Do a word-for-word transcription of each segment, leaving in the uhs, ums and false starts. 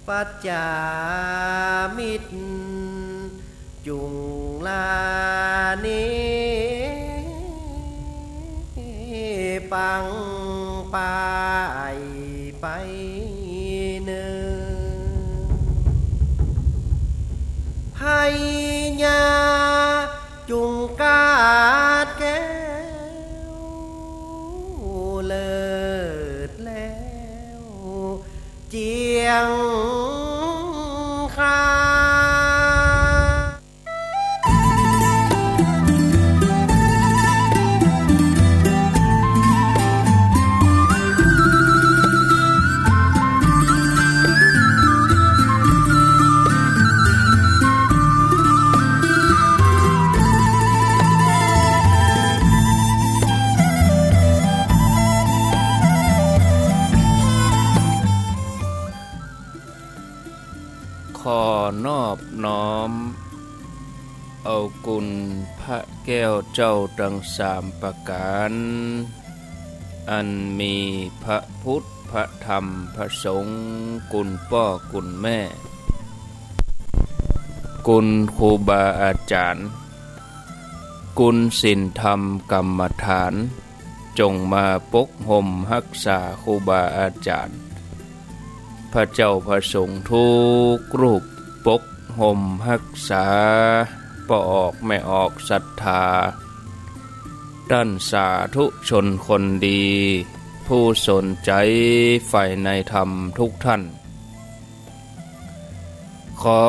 ปัจจามิตร จุ่งลานิปังปายไปเนิน พญาจุ่งกาดแก้ว เลิศแล้ว เจียงคา ขอนอบน้อมเอาคุณพระแก้วเจ้าตังสามประก๋าน อันมีพระพุทธ พระธรรม พระสงฆ์ คุณป้อคุณแม่ คุณครูบาอาจ๋ารย์ คุณศีลธรรมกรรมฐาน จงมาปกห่มฮักษาครูบาอาจ๋ารย์ พระเจ้าพระสงฆ์ทุกรูป ปกห่มฮักษาป้อออกแม่ออกศรัทธา ต้านสาธุชนคนดี ผู้สนใจ๋ใฝ่ในธรรมทุกท่าน ขอ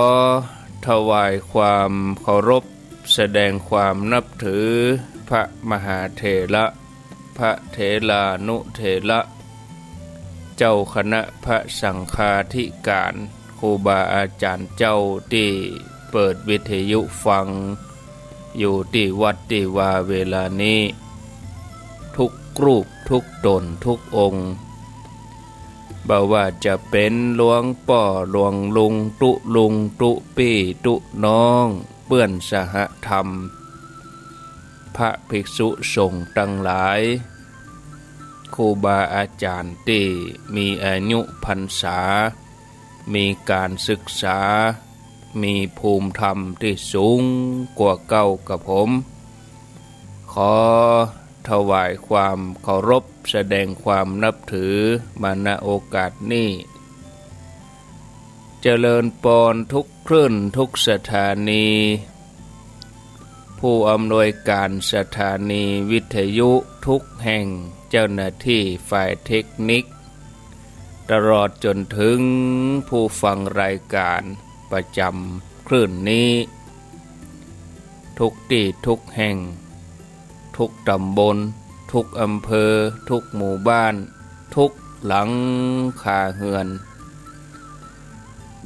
ถวายความเคารพ แสดงความนับถือพระมหาเถระ พระเถรานุเถระ เจ้าคณะพระสังฆาธิการ ครูบาอาจ๋ารย์เจ้าตี้เปิดวิทยุฟังอยู่ตี้วัดตี้วาเวลานี้ ทุกรูปทุกต๋นทุกองค์ บ่ว่าจะเป๋นหลวงป้อหลวงลุงตุ๊ลุงตุ๊ปี้ตุ๊น้อง เปื้อนสหธรรม พระภิกษุสงฆ์ตังหลาย ครูบาอาจ๋ารย์ตี้มีอายุพรรษา มีก๋านศึกษา มีภูมิธรรมตี้สูงกว่าเก๊ากว่าผม ขอถวายความเคารพ แสดงความนับถือมา ณ โอกาสนี้ เจริญปอนทุกคลื่นทุกสถานี ผู้อำนวยการสถานีวิทยุทุกแห่ง เจ้าหน้าตี้ฝ่ายเทคนิค ตลอดจ๋นเถิงผู้ฟังรายการประจ๋ำคลื่นนี้ ทุกตี้ทุกแห่ง ทุกต๋ำบล ทุกอำเภอ ทุกหมู่บ้าน ทุกหลังคาเฮือน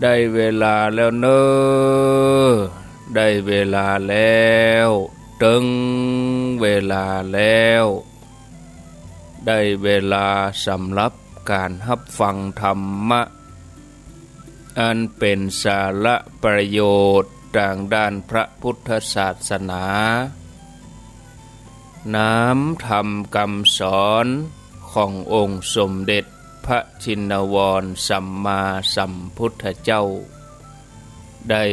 ได้เวลาแล้วเน่อ ได้เวลาแล้ว เถิงเวลาแล้ว ได้เวลาสำหรับก๋านฮับฟังธรรมะ อันเป๋นสาระประโยชน์ตางด้านพระพุทธศาสนา น้ำธรรมกำสอนขององค์สมเด็จพระชินวรสัมมาสัมพุทธเจ้า ได้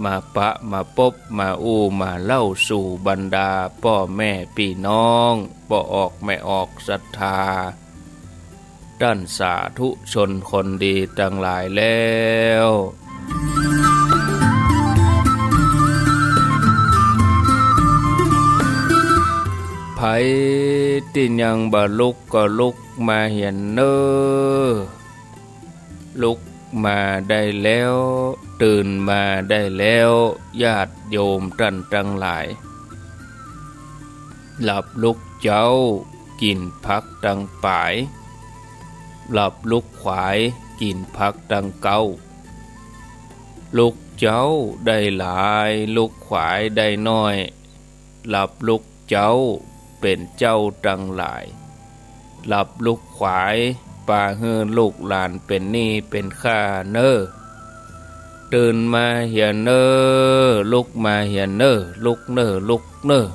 มาปะมาปบมาอู้มาเล่าสู่บรรดาป้อแม่ปี้น้อง ป้อออกแม่ออกศรัทธา ต้านสาธุชนคนดีตังหลายแล้ว ใผตี้ยังบ่ลุกก็ลุกมาเหียเน่อ ลุกมาได้แล้ว ตื่นมาได้แล้ว ญาติโยมต้านตังหลาย หลับลุกเจ๊า กิ๋นผักตังป๋าย หลับลุกขวาย กิ๋นผักตังเก๊า ลุกเจ๊าได้หลาย ลุกขวายได้น้อย หลับลุกเจ๊าเป๋นเจ้าตังหลาย หลับลุกขวาย ปาหื้อลูกหลานเป๋นหนี้เป๋นข้าเน่อ ตื่นมาเหียเน่อ ลุกมาเหียเน่อ ลุกเน่อ ลุกเน่อ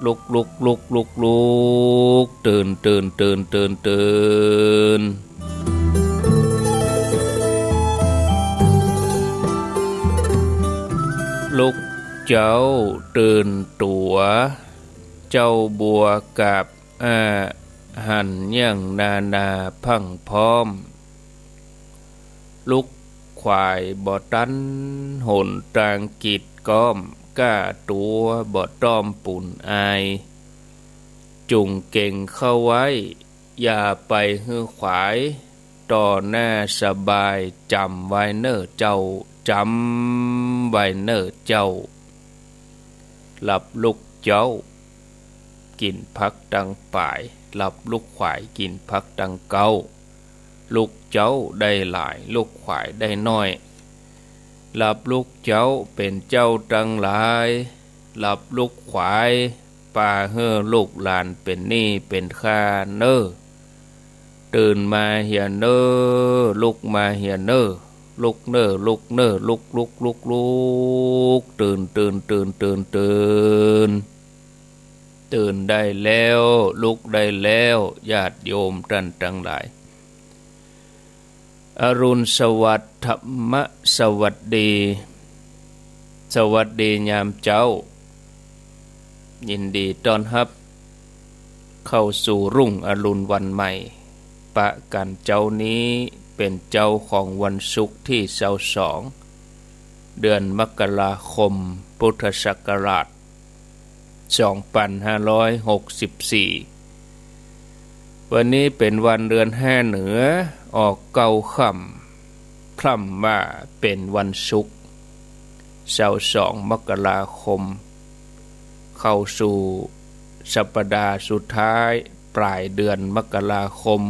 ลุก ลุก ลุก ลุก ลุก ตื่น ตื่น ตื่น ตื่น ตื่น ลุกเจ๊าตื่นตั๋ว เจ๊าบัวกาบอ้า หันเยี่ยงนานาพรั่งพร้อม ลุกขวายบ่ตันหนตางกีดก้อม ก้าตั๋วบ่ต้อมปูนอาย จุ่งเก๋งเข้าไว้ อย่าไปหื้อขวาย ต่อหน้าสบาย จ๋ำไว้เน่อเจ้า จ๋ำไว้เน่อเจ้า หลับลุกเจ๊า กิ๋นผักตังป๋าย หลับลุกขวาย กิ๋นผักตังเก๊า ลุกเจ๊าได้หลาย ลุกขวายได้น้อย หลับลุกเจ๊าเป๋นเจ้าตังหลาย หลับลุกขวาย ปาหื้อลูกหลานเป๋นหนี้เป๋นค่าเน่อ ตื่นมาเหียเน่อ ลุกมาเหียเน่อ ลุกเน่อ ลุกเน่อ ลุก ลุก ลุก ลุก ตื่น ตื่น ตื่น ตื่น ตื่น ตื่นได้แล้ว ลุกได้แล้ว ญาติโยมต้านตังหลาย อรุณสวัสดิ์ ธรรมะสวัสดี สวัสดียามเจ๊า ยินดีต้อนฮับเข้าสู่รุ่งอรุณวันใหม่ ปะกั๋นเจ๊านี้เป๋นเจ๊าของวันศุกร์ตี้ซาวสอง เดือนมกราคม พุทธศักราช สองปันห้าร้อยหกสิบสี่ วันนี้เป๋นวันเดือนห้าเหนือ ออกเก้าค่ำ พร่ำว่าเป๋นวันศุกร์ ซาวสองมกราคม เข้าสู่สัปดาห์สุดท้ายปลายเดือนมกราคม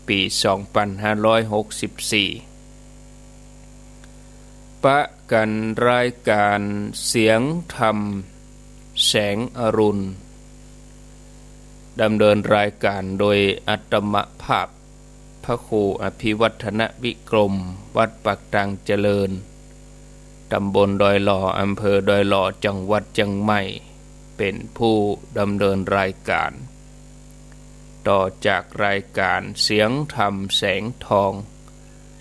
ปี๋สองปันห้าร้อยหกสิบสี่ ปะกั๋นรายก๋านเสียงธรรมแสงอรุณ ดำเนินรายก๋านโดยอาตมาภาพ พระครูอภิวัฒนวิกรม วัดปากตางเจริญ ตำบลดอยหล่อ อำเภอดอยหล่อ จังหวัดเจียงใหม่ เป๋นผู้ดำเนินรายก๋าน ต่อจากรายก๋านเสียงธรรมแสงทอง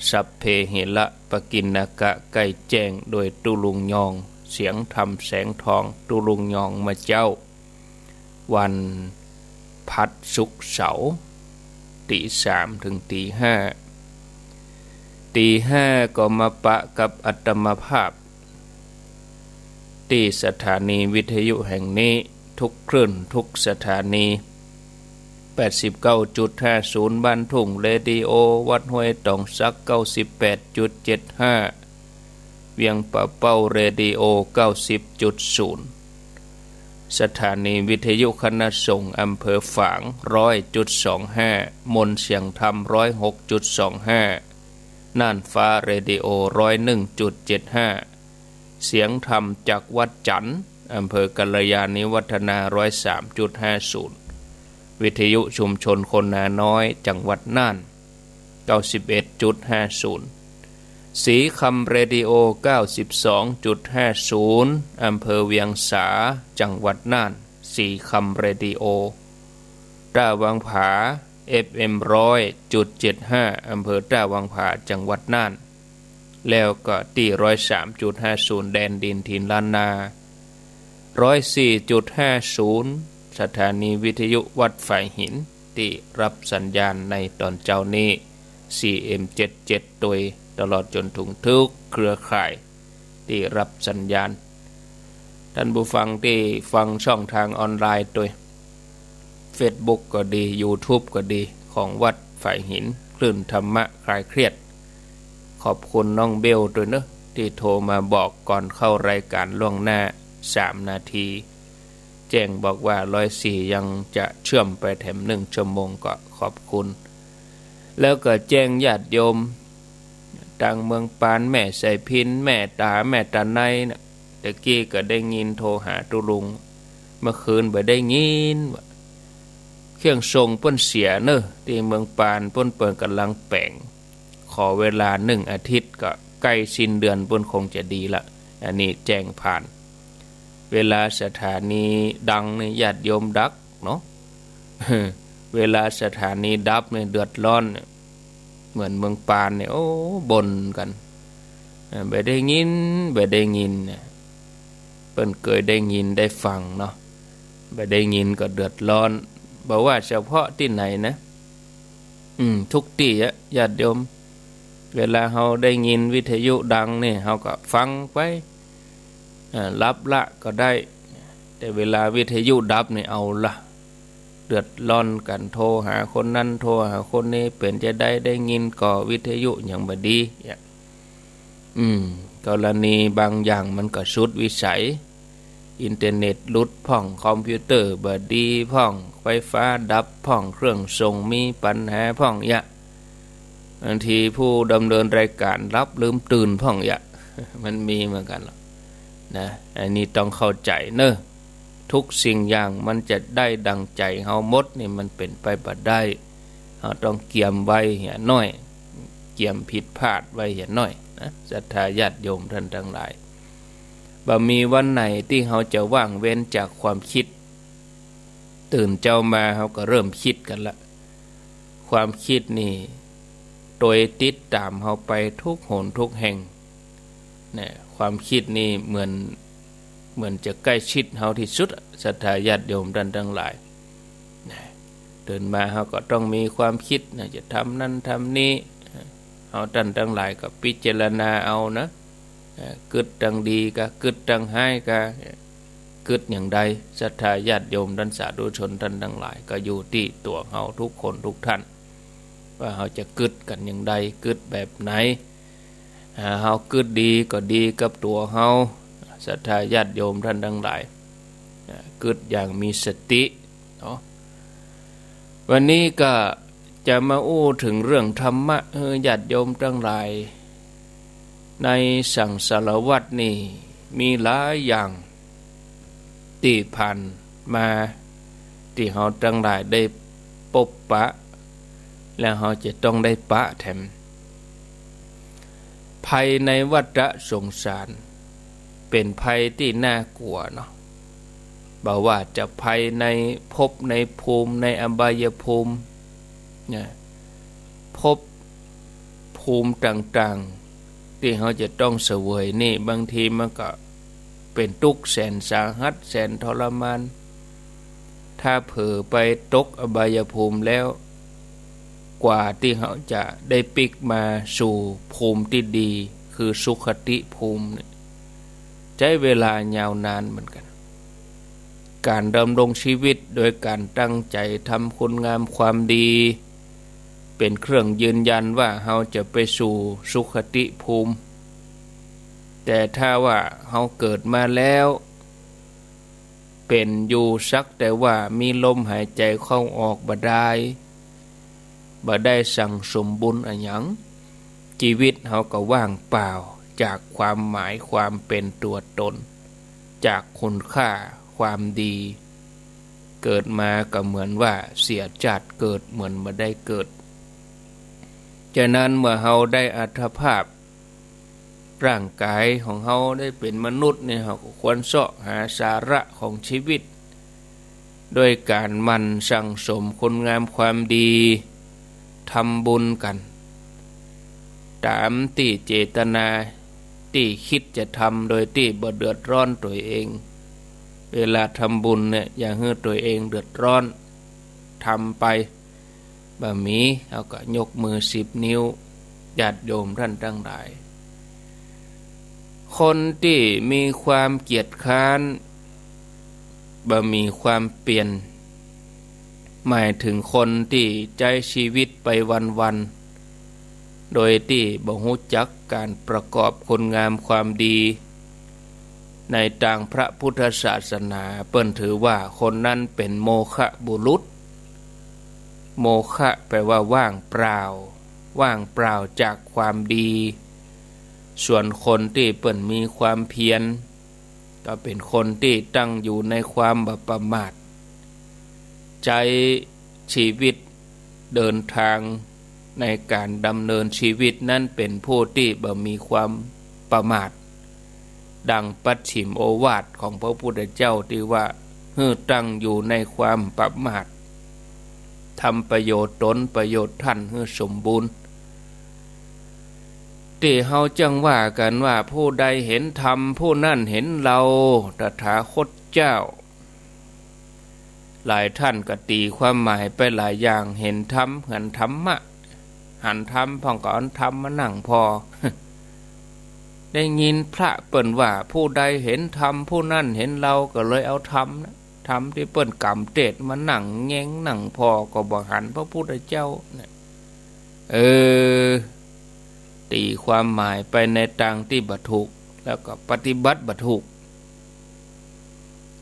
สัพเพหิระปกิณณกะ ใก้แจ้งโดยตุ๊ลุงยอง เสียงธรรมแสงทอง ตุ๊ลุงยอง เมื่อเจ๊า วันพฤหัส ศุกร์ เสาร์ ตี๋สามเถิงตี๋ห้า ตี๋ห้าก็มาปะกับอาตมาภาพ ตี้สถานีวิทยุแห่งนี้ ทุกคลื่น ทุกสถานี แปดสิบเก้าจุดห้าศูนย์ บ้านทุ่งเรดิโอ วัดห้วยตองสัก เก้าสิบแปดจุดเจ็ดห้า เวียงป่าเป้าเรดิโอ เก้าสิบจุดศูนย์ สถานีวิทยุคณะสงฆ์อำเภอฝาง ร้อยจุดสองห้า มนต์เสียงธรรม ร้อยหกจุดสองห้า น่านฟ้าเรดิโอ ร้อยหนึ่งจุดเจ็ดห้า เสียงธรรมจากวัดจั๋น อำเภอกัลยาณิวัฒนา ร้อยสามจุดห้าศูนย์ วิทยุชุมชนคนนาน้อย จังหวัดน่าน เก้าสิบเอ็ดจุดห้าศูนย์ ศรีคำเรดิโอ เก้าสิบสองจุดห้าศูนย์ อำเภอเวียงสา จังหวัดน่าน ศรีคำเรดิโอ ต้าวังผา เอฟเอ็ม ร้อยจุดเจ็ดห้า อำเภอต้าวังผา จังหวัดน่าน แล้วก็ตี้ ร้อยสามจุดห้าศูนย์ แดนดินถิ่นล้านนา ร้อยสี่จุดห้าศูนย์ สถานีวิทยุวัดฝายหิน ตี้ฮับสัญญาณในต๋อนเจ๊านี้ ซีเอ็ม เจ็ดเจ็ด ตวย ตลอดจ๋นเถิงทุกเครือข่าย ตี้ฮับสัญญาณ ต้านผู้ฟังตี้ฟังช่องตางออนไลน์ตวย เฟซบุ๊กก็ดี ยูทูบก็ดี ของวัดฝายหิน คลื่นธรรมะคลายเครียด ขอบคุณน้องเบลตวยเนาะ ตี้โทรมาบอกก่อนเข้ารายก๋านล่วงหน้า สามนาที แจ้งบอกว่า ร้อยสี่ ยังจะเชื่อมไปแถมหนึ่งชั่วโมง ก็ขอบคุณ แล้วก็แจ้งญาติโยม ตางเมืองปาน แม่สายพิณ แม่ต๋า แม่ต๋าไนน่ะ ตะกี้ก็ได้ยินโทรหาตุ๊ลุง เมื่อคืนบ่ได้ยินว่า เครื่องส่งเปิ้นเสียเนาะ ตี้เมืองปาน เปิ้น เปิ้นก่ำลังแป๋ง ขอเวลาหนึ่งอาทิตย์ ก็ใก้สิ้นเดือนเปิ้นคงจะดีละ อันนี้แจ้งผ่าน เวลาสถานีดังนี่ญาติโยมดักเนาะ เวลาสถานีดับนี่เดือดร้อนเนี่ย เหมือนเมืองปานเนี่ย โอ้ บ่นกั๋น เออ บ่ได้ยิน บ่ได้ยินเนี่ย เปิ้นเกยได้ยินได้ฟังเนาะ บ่ได้ยินก็เดือดร้อน บ่ว่าเฉพาะตี้ไหนนะ อืม ทุกตี้อะ ญาติโยม เวลาเฮาได้ยินวิทยุดังนี่ เฮาก็ฟังไป อ่า หลับละก็ได้ แต่เวลาวิทยุดับนี่เอาละ เดือดร้อนกั๋น โทรหาคนนั้น โทรหาคนนี้ เป๋นจาใด ได้ยินก่อวิทยุหยังบ่ดี เนี่ย อืม กรณีบางอย่างมันก็สุดวิสัย อินเทอร์เน็ตหลุดพ่อง คอมพิวเตอร์บ่ดีพ่อง ไฟฟ้าดับพ่อง เครื่องส่งมีปัญหาพ่อง ยะ บางทีผู้ดำเนินรายการหลับลืมตื่นพ่อง ยะ มันมีเหมือนกั๋นหรอกนะ อันนี้ต้องเข้าใจ๋เน่อ ทุกสิ่งอย่างมันจะได้ดังใจ๋เฮาหมดนี่มันเป๋นไปบ่ได้ เฮาต้องเกียมไว้เหียหน้อย เกียมผิดพลาดไว้เหียหน้อยนะ ศรัทธาญาติโยมท่านตังหลาย บ่มีวันไหนตี้เฮาจะว่างเว้นจากความกึ๊ด ตื่นเจ๊ามาเฮาก็เริ่มกึ๊ดกั๋นละ ความกึ๊ดนี่ตวยติดต๋ามเฮาไปทุกหนทุกแห่ง นะ ความกึ๊ดนี่เหมือน เหมือนจะใก้ชิดเฮาตี้สุดอะ ศรัทธาญาติโยมต้านตังหลาย นะ ตื่นมาเฮาก็ต้องมีความกึ๊ดนะ จะทำนั้นทำนี้ เฮาต้านตังหลายก็พิจารณาเอานะ เอ่อ กึ๊ดตังดีกา กึ๊ดตังฮ้ายกา กึ๊ดอย่างใด ศรัทธาญาติโยมต้านสาธุชนต้านตังหลาย ก็อยู่ตี้ตั๋วเฮาทุกคนทุกท่าน ว่าเฮาจะกึ๊ดกั๋นอย่างใด กึ๊ดแบบไหน อ่า เฮากึ๊ดดีก็ดีกับตั๋วเฮา ศรัทธาญาติโยมต้านตังหลาย อ่า กึ๊ดอย่างมีสติเนาะ วันนี้ก็จะมาอู้เถิงเรื่องธรรมะ เออ ญาติโยมตังหลาย ในสังสารวัฏนี่มีหลายอย่างตี้ผ่านมา ตี้เฮาตังหลายได้ปบปะ แล้วเฮาจะต้องได้ปะแถม ภัยในวัฏสงสาร เป๋นภัยตี้น่ากลัวเนาะ บ่ว่าจะภัยในภพในภูมิ ในอบายภูมิ นะ ภพภูมิต่างๆ ตี้เฮาจะต้องเสวยนี่ บางทีมันก็เป๋นตุ๊กข์แสนสาหัส แสนทรมาน ถ้าเผลอไปตกอบายภูมิแล้ว กว่าตี้เฮาจะได้ปิ๊กมาสู่ภูมิตี้ดี คือสุคติภูมิเนี่ย ใจ๊เวลายาวนานเหมือนกั๋น ก๋านดำรงชีวิตโดยก๋านตั้งใจ๋ทำคุณงามความดี เป๋นเครื่องยืนยันว่าเฮาจะไปสู่สุคติภูมิ แต่ถ้าว่าเฮาเกิดมาแล้ว เป๋นอยู่สักแต่ว่ามีลมหายใจ๋เข้าออกบ่ดาย บ่ได้สั่งสมบุญอะหยัง จีวิตเฮาก็ว่างเปล่าจากความหมายความเป๋นตั๋วตน จากคุณค่าความดี เกิดมาก็เหมือนว่าเสียจาติเกิด เหมือนบ่ได้เกิด ฉะนั้นเมื่อเฮาได้อัตภาพ ร่างก๋ายของเฮาได้เป๋นมนุษย์นี่ เฮาก็ควรเซาะหาสาระของจีวิต โดยก๋านหมั่นสั่งสมคุณงามความดี ทำบุญกั๋น ต๋ามตี้เจตนา ตี้กึ๊ดจะทำโดยตี้บ่เดือดร้อนตั๋วเอง เวลาทำบุญเนี่ย อย่าหื้อตั๋วเองเดือดร้อน ทำไป บ่มี เฮาก็ยกมือสิบนิ้ว ญาติโยมต้านตังหลาย คนตี้มีความเกียจคร้าน บ่มีความเปียร หมายเถิงคนตี้ใจ๊จีวิตไปวันๆ โดยตี้บ่ฮู้จักก๋านประกอบคุณงามความดี ในตางพระพุทธศาสนา เปิ้นถือว่าคนนั้นเป๋นโมฆะบุรุษ โมฆะแปลว่าว่างเปล่า ว่างเปล่าจากความดี ส่วนคนตี้เปิ้นมีความเพียร ก็เป๋นคนตี้ตั้งอยู่ในความบ่ประมาท ใจ๊จีวิตเดินตางในก๋านดำเนินจีวิตนั้นเป๋นผู้ตี้บ่มีความประมาท ดังปัจฉิมโอวาทของพระพุทธเจ้าตี้ว่า หื้อตั้งอยู่ในความบ่ประมาท ทำประโยชน์ตนประโยชน์ต้านหื้อสมบูรณ์ ตี้เฮาจั้งว่ากั๋นว่า ผู้ใดเห็นธรรม ผู้นั้นเห็นเรา ตถาคตเจ้า หลายต้านก็ตี๋ความหมายไปหลายอย่าง เห็นธรรม หันธรรมะ หันธรรมพ่องก็เอาธรรมมานั่งผ่อ ได้ยินพระเปิ้นว่า ผู้ใดเห็นธรรม ผู้นั้นเห็นเรา ก็เลยเอาธรรมนะ ธรรมตี้เปิ้นกำเตศน์มานั่งแยงนั่งผ่อ ก็บ่หันพระพุทธเจ้านะ เออ ตี๋ความหมายไปในตางตี้บ่ถูก แล้วก็ปฏิบัติบ่ถูก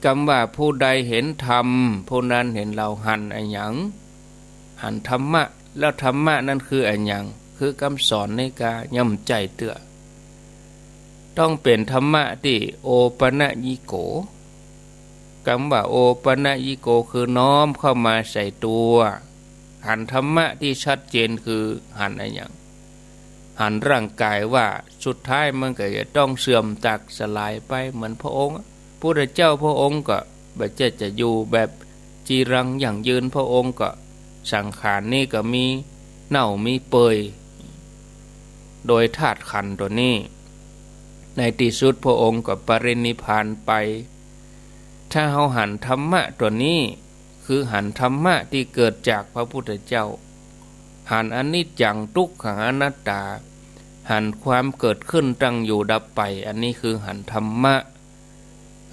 กำว่าผู้ใดเห็นธรรม ผู้นั้นเห็นเรา หันอะหยัง หันธรรมะ แล้วธรรมะนั้นคืออะหยัง คือกำสอนนี้กา ย่อมใจ้เตื้อ ต้องเป๋นธรรมะตี้โอปะนะยิโก กำว่าโอปะนะยิโกคือน้อมเข้ามาใส่ตั๋ว หันธรรมะตี้ชัดเจนคือหันอะหยัง หันร่างก๋ายว่าสุดท้ายมันก็จะต้องเสื่อมจากสลายไปเหมือนพระองค์ พุทธเจ้าพระองค์ก็บ่ใจ้จะอยู่แบบจีรังยั่งยืน พระองค์ก็สังขารนี้ก็มีเน่ามีเปื่อย โดยธาตุขันธ์ตั๋วนี้ ในตี้สุดพระองค์ก็ปรินิพพานไป ถ้าเฮาหันธรรมะตั๋วนี้ คือหันธรรมะตี้เกิดจากพระพุทธเจ้า หันอนิจจัง ตุ๊กขัง อนัตตา หันความเกิดขึ้น ตั้งอยู่ ดับไป อันนี้คือหันธรรมะ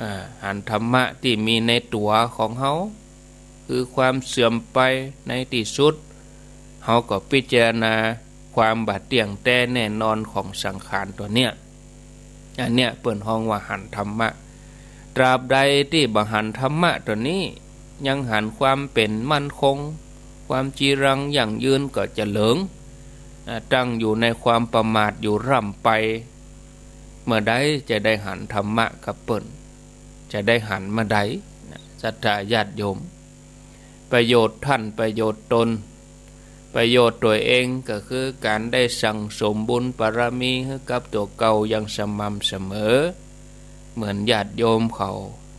อ่า หันธรรมะตี้มีในตั๋วของเฮา คือความเสื่อมไป ในตี้สุด เฮาก็พิจารณาความบ่เตี้ยงแต๊แน่นอนของสังขารตั๋วเนี้ย อันเนี้ยเปิ้นฮ้องว่าหันธรรมะ ตราบใดตี้บ่หันธรรมะตั๋วนี้ ยังหันความเป๋นมั่นคง ความจีรังยั่งยืนก็จะเหลิง อ่า ตั้งอยู่ในความประมาทอยู่ร่ำไป เมื่อใดจะได้หันธรรมะกับเปิ้น จะได้หันเมื่อใดนะ ศรัทธาญาติโยม ประโยชน์ต้านประโยชน์ตน ประโยชน์ตั๋วเองก็คือก๋านได้สั่งสมบุญบารมีหื้อกับตั๋วเก่าอย่างสม่ำเสมอ เหมือนญาติโยมเขา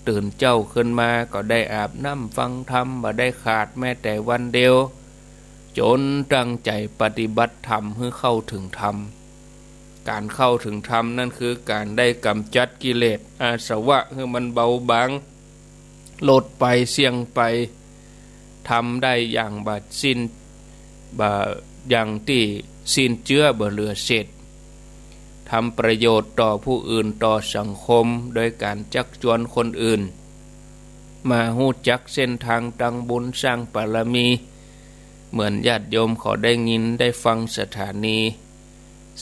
ตื่นเจ๊าขึ้นมาก็ได้อาบน้ำฟังธรรม บ่ได้ขาดแม้แต่วันเดียว จ๋นตั้งใจ๋ปฏิบัติธรรมหื้อเข้าเถิงธรรม ก๋านเข้าเถิงธรรมนั้นคือก๋านได้ก๋ำจัดกิเลสอาสวะหื้อมันเบาบาง ลดไป เสี้ยงไป ทำได้อย่างบ่สิ้น บ่ อย่างตี้สิ้นเจื้อบ่เหลือเศษ ทำประโยชน์ต่อผู้อื่น ต่อสังคม โดยก๋านจักจวนคนอื่น มาฮู้จักเส้นตางตางบุญสร้างบารมี เหมือนญาติโยมเขาได้ยินได้ฟังสถานี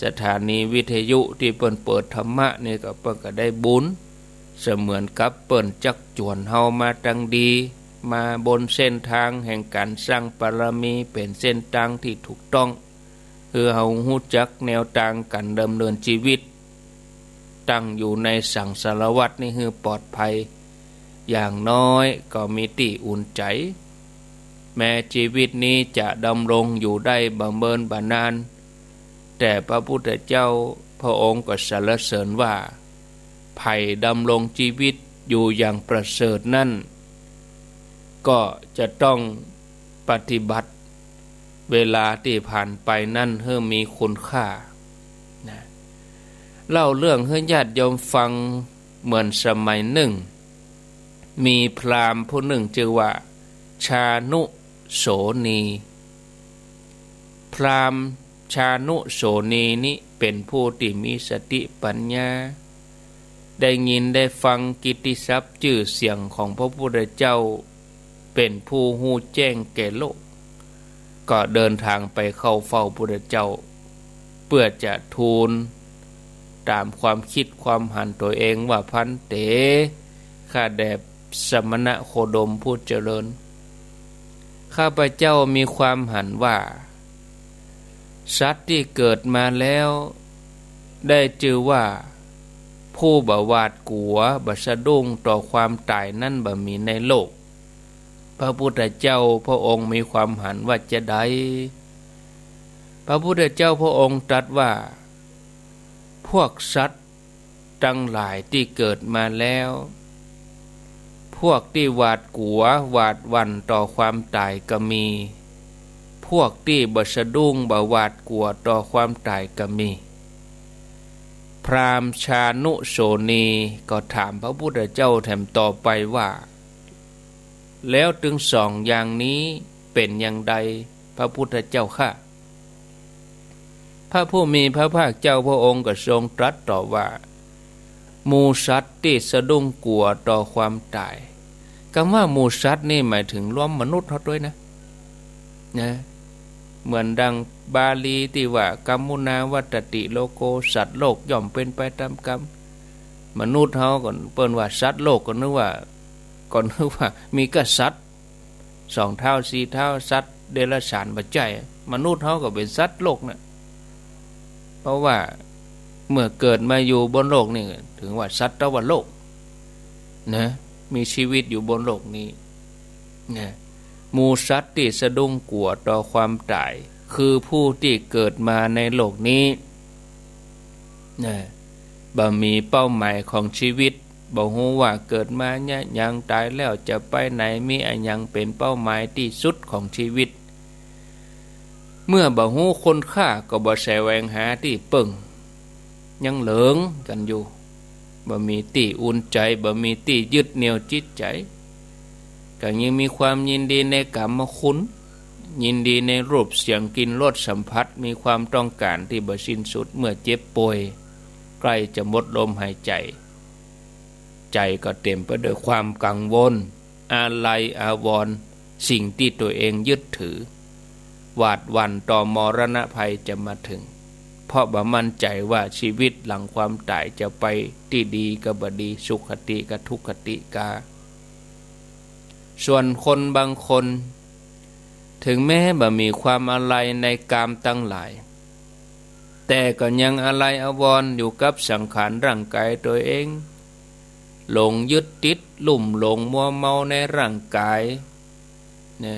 สถานีวิทยุตี้เปิ้นเปิดธรรมะนี่ก็เปิ้นก็ได้บุญ เสมือนกับเปิ้นจักจวนเฮามาตางดี มาบนเส้นตางแห่งก๋านสร้างบารมี เป๋นเส้นตางตี้ถูกต้อง หื้อเฮาฮู้จักแนวตางก๋านดำเนินจีวิต ตั้งอยู่ในสังสารวัฏนี่หื้อปลอดภัย อย่างน้อยก็มีตี้อุ่นใจ๋ แม้จีวิตนี้จะดำรงอยู่ได้บ่เมินบ่นาน แต่พระพุทธเจ้าพระองค์ก็สรรเสริญว่า ใผดำรงจีวิตอยู่อย่างประเสริฐนั้น ก็จะต้องปฏิบัติเวลาตี้ผ่านไปนั้นหื้อมีคุณค่า นะ เล่าเรื่องหื้อญาติโยมฟัง เหมือนสมัยนึ่ง มีพราหมณ์ผู้นึ่งจื้อว่า ชานุโสนี พราหมณ์ชานุโสนีนี้เป๋นผู้ตี้มีสติปัญญา ได้ยินได้ฟังกิตติศัพท์จื้อเสียงของพระพุทธเจ้า เป๋นผู้ฮู้แจ้งแก่โลก ก็เดินตางไปเข้าเฝ้าพุทธเจ้า เปื้อจะทูลต๋ามความกึ๊ดความหันตั๋วเองว่า ภันเต ข้าแด่สมณะโคดมผู้เจริญ ข้าพเจ้ามีความหันว่า สัตว์ตี้เกิดมาแล้ว ได้จื้อว่า ผู้บ่หวาดกั๋ว บ่สะดุ้งต่อความต๋ายนั้นบ่มีในโลก พระพุทธเจ้าพระองค์มีความหันว่าจาใด พระพุทธเจ้าพระองค์ตรัสว่า พวกสัตว์ตังหลายตี้เกิดมาแล้ว พวกตี้หวาดกั๋วหวาดหวั่นต่อความต๋ายก็มี พวกตี้บ่สะดุ้งบ่หวาดกั๋วต่อความต๋ายก็มี พราหมณ์ชานุโสนีก็ถามพระพุทธเจ้าแถมต่อไปว่า แล้วตึงสองอย่างนี้เป๋นอย่างใด พระพุทธเจ้าข้า พระผู้มีพระภาคเจ้าพระองค์ก็ทรงตรัสตอบว่า หมู่สัตว์ตี้สะดุ้งกั๋วต่อความต๋าย กำว่าหมู่สัตว์นี่หมายเถิงรวมมนุษย์เฮาตวยนะ นะ เหมือนดังบาลีตี้ว่า กัมมุนาวัตติโลโก สัตว์โลกย่อมเป๋นไปต๋ามกำ มนุษย์เฮาก็เปิ้นว่าสัตว์โลกก็นึกว่า ก็นึกว่ามีก้าสัตว์ สองเท้าสี่เท้า สัตว์เดรัจฉาน บ่ใจ้ มนุษย์เฮาก็เป๋นสัตว์โลกนะ เพราะว่าเมื่อเกิดมาอยู่บนโลกนี่ ถือว่าสัตวโลกนะ มีชีวิตอยู่บนโลกนี้นะ หมู่สัตว์ตี้สะดุ้งกั๋วต่อความต๋าย คือผู้ตี้เกิดมาในโลกนี้นะ บ่มีเป้าหมายของชีวิต บ่ฮู้ว่าเกิดมาเยียะหยัง ต๋ายแล้วจะไปไหน มีอะหยังเป๋นเป้าหมายตี้สุดของชีวิต เมื่อบ่ฮู้คุณค่าก็บ่แสวงหาตี้เปิ้ง ยังเหลิงกั๋นอยู่ บ่มีตี้อุ่นใจ๋ บ่มีตี้ยึดเหนี่ยวจิตใจ๋ ก็ยังมีความยินดีในกามคุณ ยินดีในรูปเสียงกลิ่นรสสัมผัส มีความต้องก๋านตี้บ่สิ้นสุด เมื่อเจ็บป่วย ใก้จะหมดลมหายใจ๋ ใจ๋ก็เต๋มไปด้วยความกังวล อาลัยอาวรณ์สิ่งตี้ตั๋วเองยึดถือ หวาดหวั่นต่อมรณะภัยจะมาเถิง เพราะบ่มั่นใจ๋ว่าชีวิตหลังความต๋ายจะไปตี้ดีก็บ่ดี สุคติก็ทุกขติกา ส่วนคนบางคน เถิงแม้บ่มีความอาลัยในกามตังหลาย แต่ก็ยังอาลัยอาวรณ์อยู่กับสังขารร่างก๋ายตั๋วเอง หลงยึดติดลุ่มหลงมัวเมาในร่างก๋ายนะ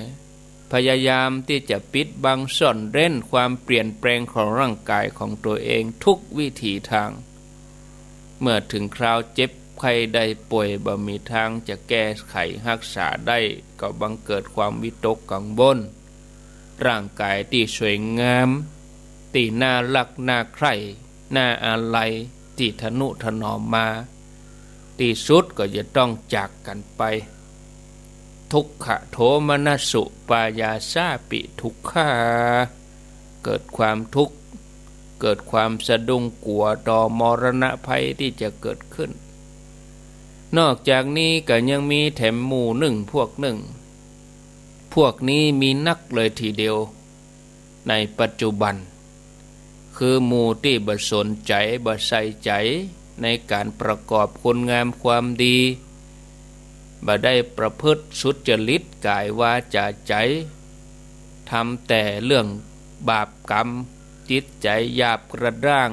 พยายามตี้จะปิดบังซ่อนเร้นความเปลี่ยนแปลงของร่างก๋ายของตั๋วเองทุกวิถีตาง เมื่อเถิงคราวเจ็บไข้ได้ป่วย บ่มีตางจะแก้ไขฮักษาได้ ก็บังเกิดความวิตกกังวล ร่างก๋ายตี้สวยงาม ตี้น่าฮักน่าใคร่ น่าอาลัย ตี้ทะนุถนอมมา ตี้สุดก็จะต้องจากกั๋นไป ทุกขโทมนัสสุปายาสาปิทุกขา เกิดความทุกข์ เกิดความสะดุ้งกั๋วต่อมรณะภัยตี้จะเกิดขึ้น นอกจากนี้ก็ยังมีแถมหมู่นึ่งพวกนึ่ง พวกนี้มีนักเลยทีเดียว ในปัจจุบัน คือหมู่ตี้บ่สนใจ๋ บ่ใส่ใจ๋ในก๋านประกอบคุณงามความดี บ่ได้ประพฤติสุจริตก๋ายวาจ๋าใจ๋ ทำแต่เรื่องบาปกรรม จิตใจ๋หยาบกระด้าง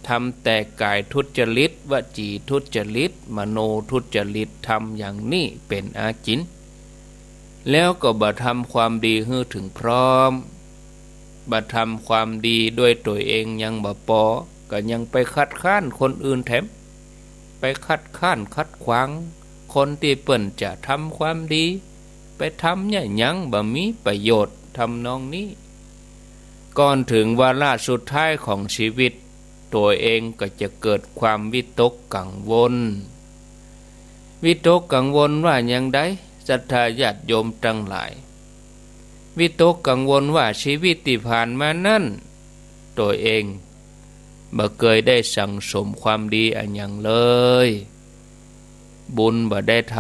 ทำแต่ก๋ายทุจริต วจีทุจริต มโนทุจริต ทำอย่างนี้เป๋นอาจิณ แล้วก็บ่ทำความดีหื้อเถิงพร้อม บ่ทำความดีด้วยตั๋วเองยังบ่ปอ ก็ยังไปคัดค้านคนอื่นแถม ไปคัดค้านขัดขวางคนตี้เปิ้นจะทำความดี ไปทำเยียะหยังบ่มีประโยชน์ทำนองนี้ ก่อนเถิงวาระสุดท้ายของชีวิต ตั๋วเองก็จะเกิดความวิตกกังวล วิตกกังวลว่าอย่างใด ศรัทธาญาติโยมตังหลาย วิตกกังวลว่าชีวิตตี้ผ่านมานั้น ตั๋วเองบ่เกยได้สั่งสมความดีอะหยังเลย บุญบ่ได้ท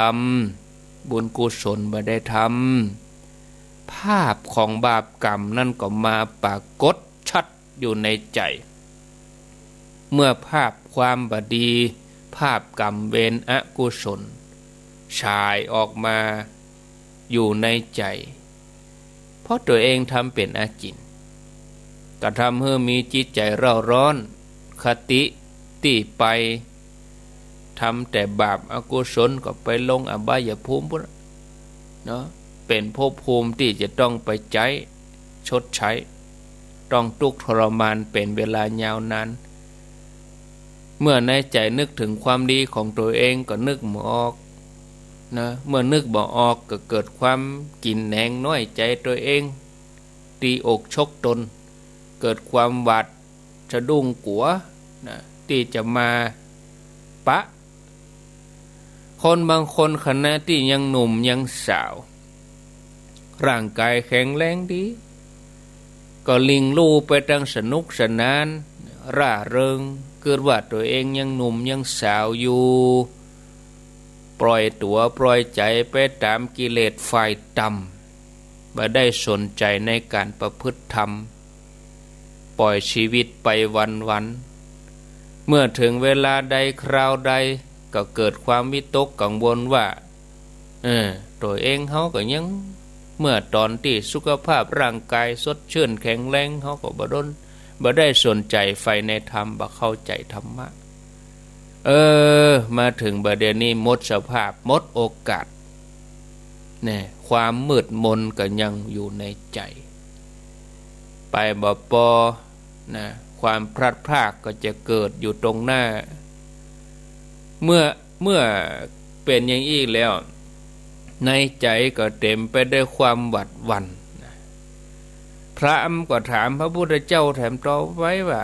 ำ บุญกุศลบ่ได้ทำ ภาพของบาปกรรมนั้นก็มาปรากฏชัดอยู่ในใจ๋ เมื่อภาพความบ่ดี ภาพกรรมเวรอกุศล ฉายออกมาอยู่ในใจ๋ เพราะตั๋วเองทำเป๋นอาจิณ ก็ทำหื้อมีจิตใจ๋เร่าร้อน คติตี้ไป ทำแต่บาปอกุศลก็ไปลงอบายภูมิปู้นเนาะ เป๋นภพภูมิตี้จะต้องไปใจ๊ ชดใช้ ต้องตุ๊กข์ทรมานเป๋นเวลายาวนาน เมื่อในใจ๋นึกเถิงความดีของตั๋วเองก็นึกบ่ออกนะ เมื่อนึกบ่ออกก็เกิดความกิ๋นแหนงน้อยใจ๋ตั๋วเอง ตีอกชกตน เกิดความหวาดสะดุ้งกั๋วนะ ตี้จะมาปะ คนบางคนขณะตี้ยังหนุ่มยังสาว ร่างกายแข็งแรงดี ก็ลิ่งลู่ไปตังสนุกสนาน ร่าเริง กึ๊ดว่าตั๋วเองยังหนุ่มยังสาวอยู่ ปล่อยตั๋วปล่อยใจ๋ไปต๋ามกิเลสฝ่ายต่ำ บ่ได้สนใจ๋ในก๋านประพฤติธรรม ปล่อยชีวิตไปวันๆ เมื่อเถิงเวลาใดคราวใด ก็เกิดความวิตกกังวลว่า เออ ตั๋วเองเฮาก็ยัง เมื่อต๋อนตี้สุขภาพร่างกายสดชื่นแข็งแรง เฮาก็บ่ดน บ่ได้สนใจ๋ใฝ่ในธรรม บ่เข้าใจ๋ธรรมะ เออ มาเถิงบ่าเดี่ยวนี้หมดสภาพ หมดโอกาส เนี่ย ความมืดมนก็ยังอยู่ในใจ๋ ไปบ่ปอ นะ ความพลัดพรากก็จะเกิดอยู่ตรงหน้า เมื่อ เมื่อเป๋นอย่างอี้แล้ว ในใจ๋ก็เต๋มไปด้วยความหวาดหวั่นนะ พราหมณ์ก็ถามพระพุทธเจ้า แถมตอบไว้ว่า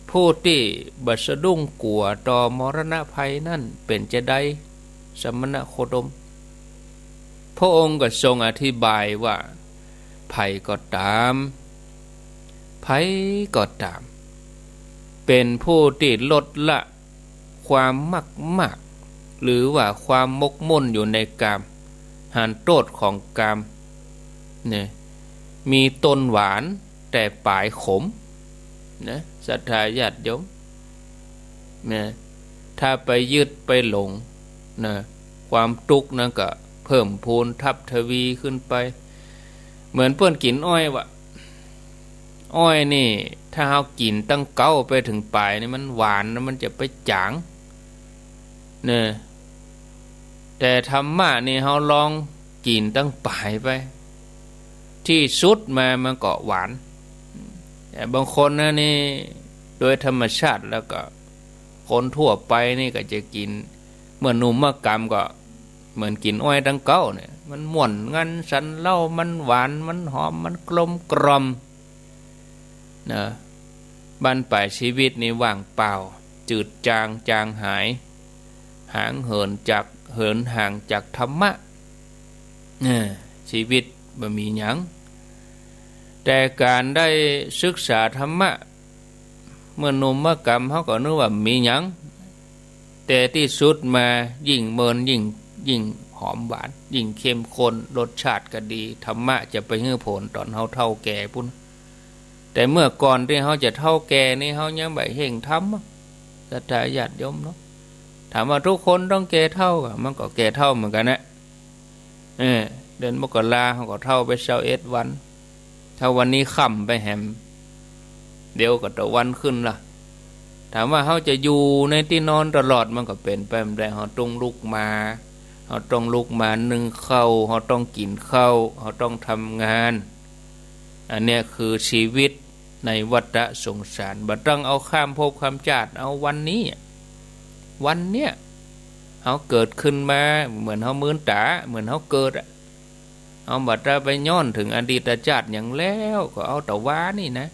ผู้ตี้บ่สะดุ้งกั๋วต่อมรณะภัยนั้นเป๋นจาใด สมณโคดม พระองค์ก็ทรงอธิบายว่า ใผก็ต๋าม ใผก็ต๋าม เป๋นผู้ตี้ลดละความมักมาก หรือว่าความหมกมุ่นอยู่ในกาม หันโต้ษของกาม เนี่ย มีต้นหวานแต่ป๋ายขม นะ ศรัทธาญาติโยม นะ ถ้าไปยึดไปหลง นะ ความตุ๊กข์นั้นก็เพิ่มพูนทับทวีขึ้นไป เหมือนเปิ้นกิ๋นอ้อยว่ะ อ้อยนี่ ถ้าเฮากิ๋นตั้งเก๊าไปเถิงป๋ายนี่ มันหวานนะ มันจะไปจ๋าง เนี่ย แต่ธรรมะนี่ เฮาลองกิ๋นตั้งป๋ายไป ตี้สุดมามันก็หวาน แต่บางคนนะนี่ โดยธรรมชาติแล้วก็ คนทั่วไปนี่ก็จะกิ๋น เมื่อหนุ่มเมื่อกำก็เหมือนกิ๋นอ้อยตั้งเก๊าเนี่ย มันม่วนงันสันเล่า มันหวาน มันหอม มันกลมกล่อม นะ บั้นป๋ายชีวิตนี่ว่างเปล่า จืดจาง จางหาย ห่างเหินจาก เหินห่างจากธรรมะ เออ ชีวิตบ่มีหยัง แต่ก๋านได้ศึกษาธรรมะ เมื่อหนุ่มเมื่อกำเฮาก็นึกว่าบ่มีหยัง แต่ตี้สุดมายิ่งเมิน ยิ่ง ยิ่งหอมหวาน ยิ่งเข้มข้น รสชาติก็ดี ธรรมะจะไปหื้อผลต๋อนเฮาเฒ่าแก่ปู้น แต่เมื่อก่อนตี้เฮาจะเฒ่าแก่นี่ เฮายังบ่เฮ่งธรรม ศรัทธาญาติโยมเนาะ ถามว่าทุกคนต้องแก่เฒ่าก่ะ มันก็แก่เฒ่าเหมือนกั๋นนะ เออ เดือนมกราเฮาก็เฒ่าไปซาวเอ็ดวัน ถ้าวันนี้ค่ำไปแหม เดี๋ยวก็ตะวันขึ้นละ ถามว่าเฮาจะอยู่ในตี้นอนตลอด มันก็เป๋นไปบ่ได้ เฮาต้องลุกมา เฮาต้องลุกมานึ่งข้าว เฮาต้องกิ๋นข้าว เฮาต้องทำงาน อันเนี้ยคือชีวิตในวัฏสงสาร บ่ต้องเอาข้ามภพข้ามจาติ เอาวันนี้ วันเนี้ย เฮาเกิดขึ้นมา เหมือนเฮามืนต๋า เหมือนเฮาเกิดอะ เฮาบ่ได้ไปย้อนเถิงอดีตจาติหยังแล้ว ก็เอาตะวานี่นะ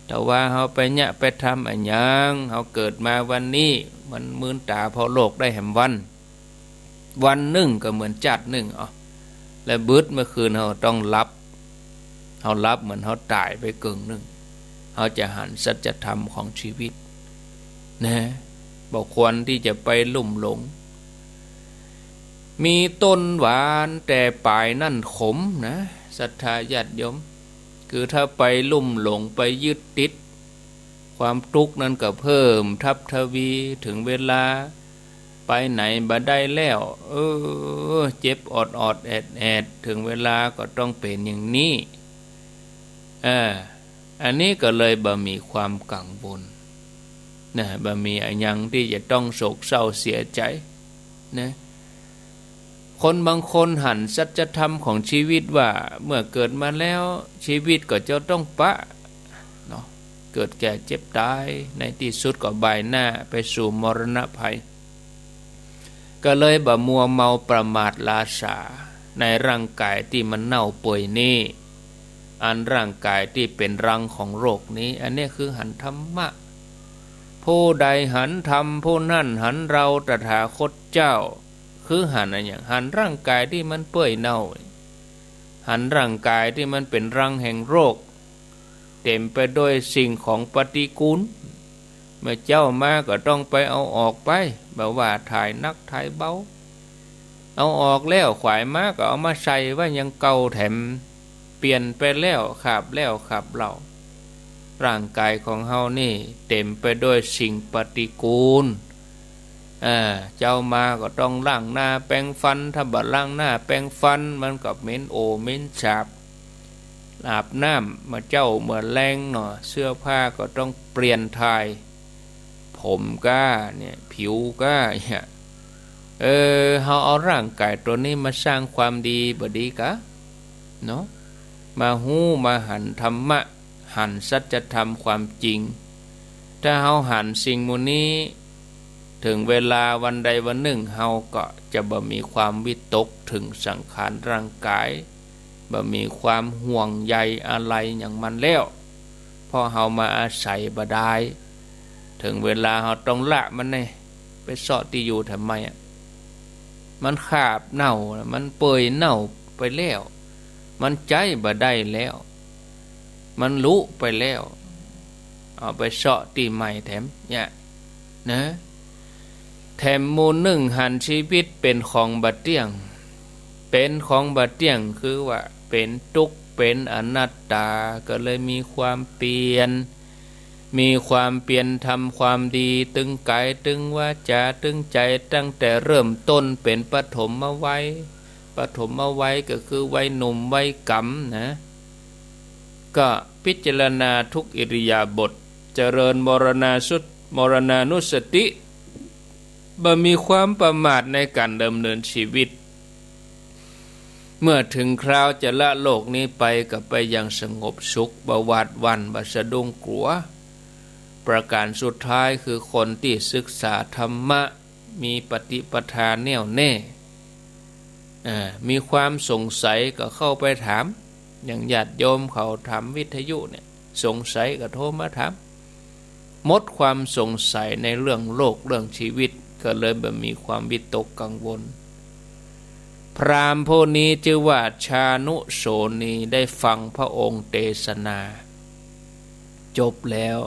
ตะวาเฮาไปเยียะไปทำอะหยัง เฮาเกิดมาวันนี้ มันมืนต๋าผ่อโลกได้แหมวัน วันนึ่งก็เหมือนจาตินึ่ง เอา และบึดเมื่อคืนเฮาต้องหลับ เฮาหลับเหมือนเฮาต๋ายไปเกิ่งนึ่ง เฮาจะหันสัจธรรมของชีวิต นะ บ่ควรตี้จะไปลุ่มหลง มีต้นหวานแต่ป๋ายนั้นขมนะ ศรัทธาญาติโยม คือถ้าไปลุ่มหลง ไปยึดติด ความตุ๊กข์นั้นก็เพิ่มทับทวี เถิงเวลาไปไหนบ่ได้แล้ว เออ เจ็บออดๆ แอดๆ เถิงเวลาก็ต้องเป๋นอย่างนี้ เออ อันนี้ก็เลยบ่มีความกังวล นะ บ่มีอะหยังตี้จะต้องโศกเศร้าเสียใจ๋ นะ คนบางคนหันสัจธรรมของชีวิตว่า เมื่อเกิดมาแล้ว ชีวิตก็จะต้องปะ เนาะ เกิดแก่เจ็บต๋าย ในตี้สุดก็บ่ายหน้าไปสู่มรณะภัย ก็เลยบ่มัวเมาประมาทล้าสาในร่างก๋ายตี้มันเน่าเปื่อยนี้ อันร่างก๋ายตี้เป๋นรังของโลกนี้ อันเนี้ยคือหันธรรมะ ผ ผู้ใดหันธรรม ผู้นั้นหันเราตถาคตเจ้า คือหันอะหยัง หันร่างก๋ายตี้มันเปื่อยเน่า หันร่างก๋ายตี้มันเป๋นรังแห่งโรค เต๋มไปด้วยสิ่งของปฏิกูล เมื่อเจ๊ามาก็ต้องไปเอาออกไป บ่ว่าถ่ายหนักถ่ายเบา เอาออกแล้ว ขวายมาก็เอามาใส่ไว้อย่างเก่าแถม เปลี่ยนไปแล้ว ขาบแล้วขาบเล่า ร่างก๋ายของเฮานี่เต๋มไปด้วยสิ่งปฏิกูล อ่า เจ๊ามาก็ต้องล้างหน้าแปรงฟัน ถ้าบ่ล้างหน้าแปรงฟัน มันก็เหม็นโอเหม็นสาบ อาบน้ำเมื่อเจ๊าเมื่อแลงเนาะ เสื้อผ้าก็ต้องเปลี่ยนถ่าย ผมก้าเนี่ย ผิวก้าเนี่ย เออ เฮาเอาร่างก๋ายตั๋วนี้มาสร้างความดีบ่ดีกา เนาะ มาฮู้มาหันธรรมะ หันสัจธรรมความจริง ถ้าเฮาหันสิ่งหมู่นี้ เถิงเวลาวันใดวันนึ่ง เฮาก็จะบ่มีความวิตกเถิงสังขารร่างก๋าย บ่มีความห่วงใยอาลัยหยังมันแล้ว เพราะเฮามาอาศัยบ่ดาย เถิงเวลาเฮาต้องละมันแน่ ไปเซาะตี้อยู่ทำไมอะ มันขาบเน่า มันเปื่อยเน่าไปแล้ว มันใจ๊บ่ได้แล้ว มันลุไปแล้ว เอาไปเซาะตี้ใหม่แถมเนี่ยนะ แถมหมู่นึ่งหันชีวิตเป๋นของบ่เตี้ยง เป๋นของบ่เตี้ยงคือว่าเป๋นตุ๊กข์ เป๋นอนัตตา ก็เลยมีความเปียร มีความเปียรทำความดี ตึงก๋าย ตึงวาจา ตึงใจ๋ ตั้งแต่เริ่มต้นเป๋นปฐมวัย ปฐมวัยก็คือวัยหนุ่มวัยกำนะ ก็พิจารณาทุกอิริยาบถ เจริญมรณาสุต- มรณานุสติ บ่มีความประมาทในก๋านดำเนินชีวิต เมื่อเถิงคราวจะละโลกนี้ไป ก็ไปอย่างสงบสุข บ่หวาดหวั่น บ่สะดุ้งกั๋ว ประก๋านสุดท้ายคือคนตี้ศึกษาธรรมะ มีปฏิปทาแน่วแน่ อ่า มีความสงสัยก็เข้าไปถาม อย่างญาติโยมเขาถามวิทยุเนี่ย สงสัยก็โทรมาถาม หมดความสงสัยในเรื่องโลกเรื่องชีวิต ก็เลยบ่มีความวิตกกังวล พราหมณ์ผู้นี้จื้อว่าชานุโสนี ได้ฟังพระองค์เตสนา จบแล้ว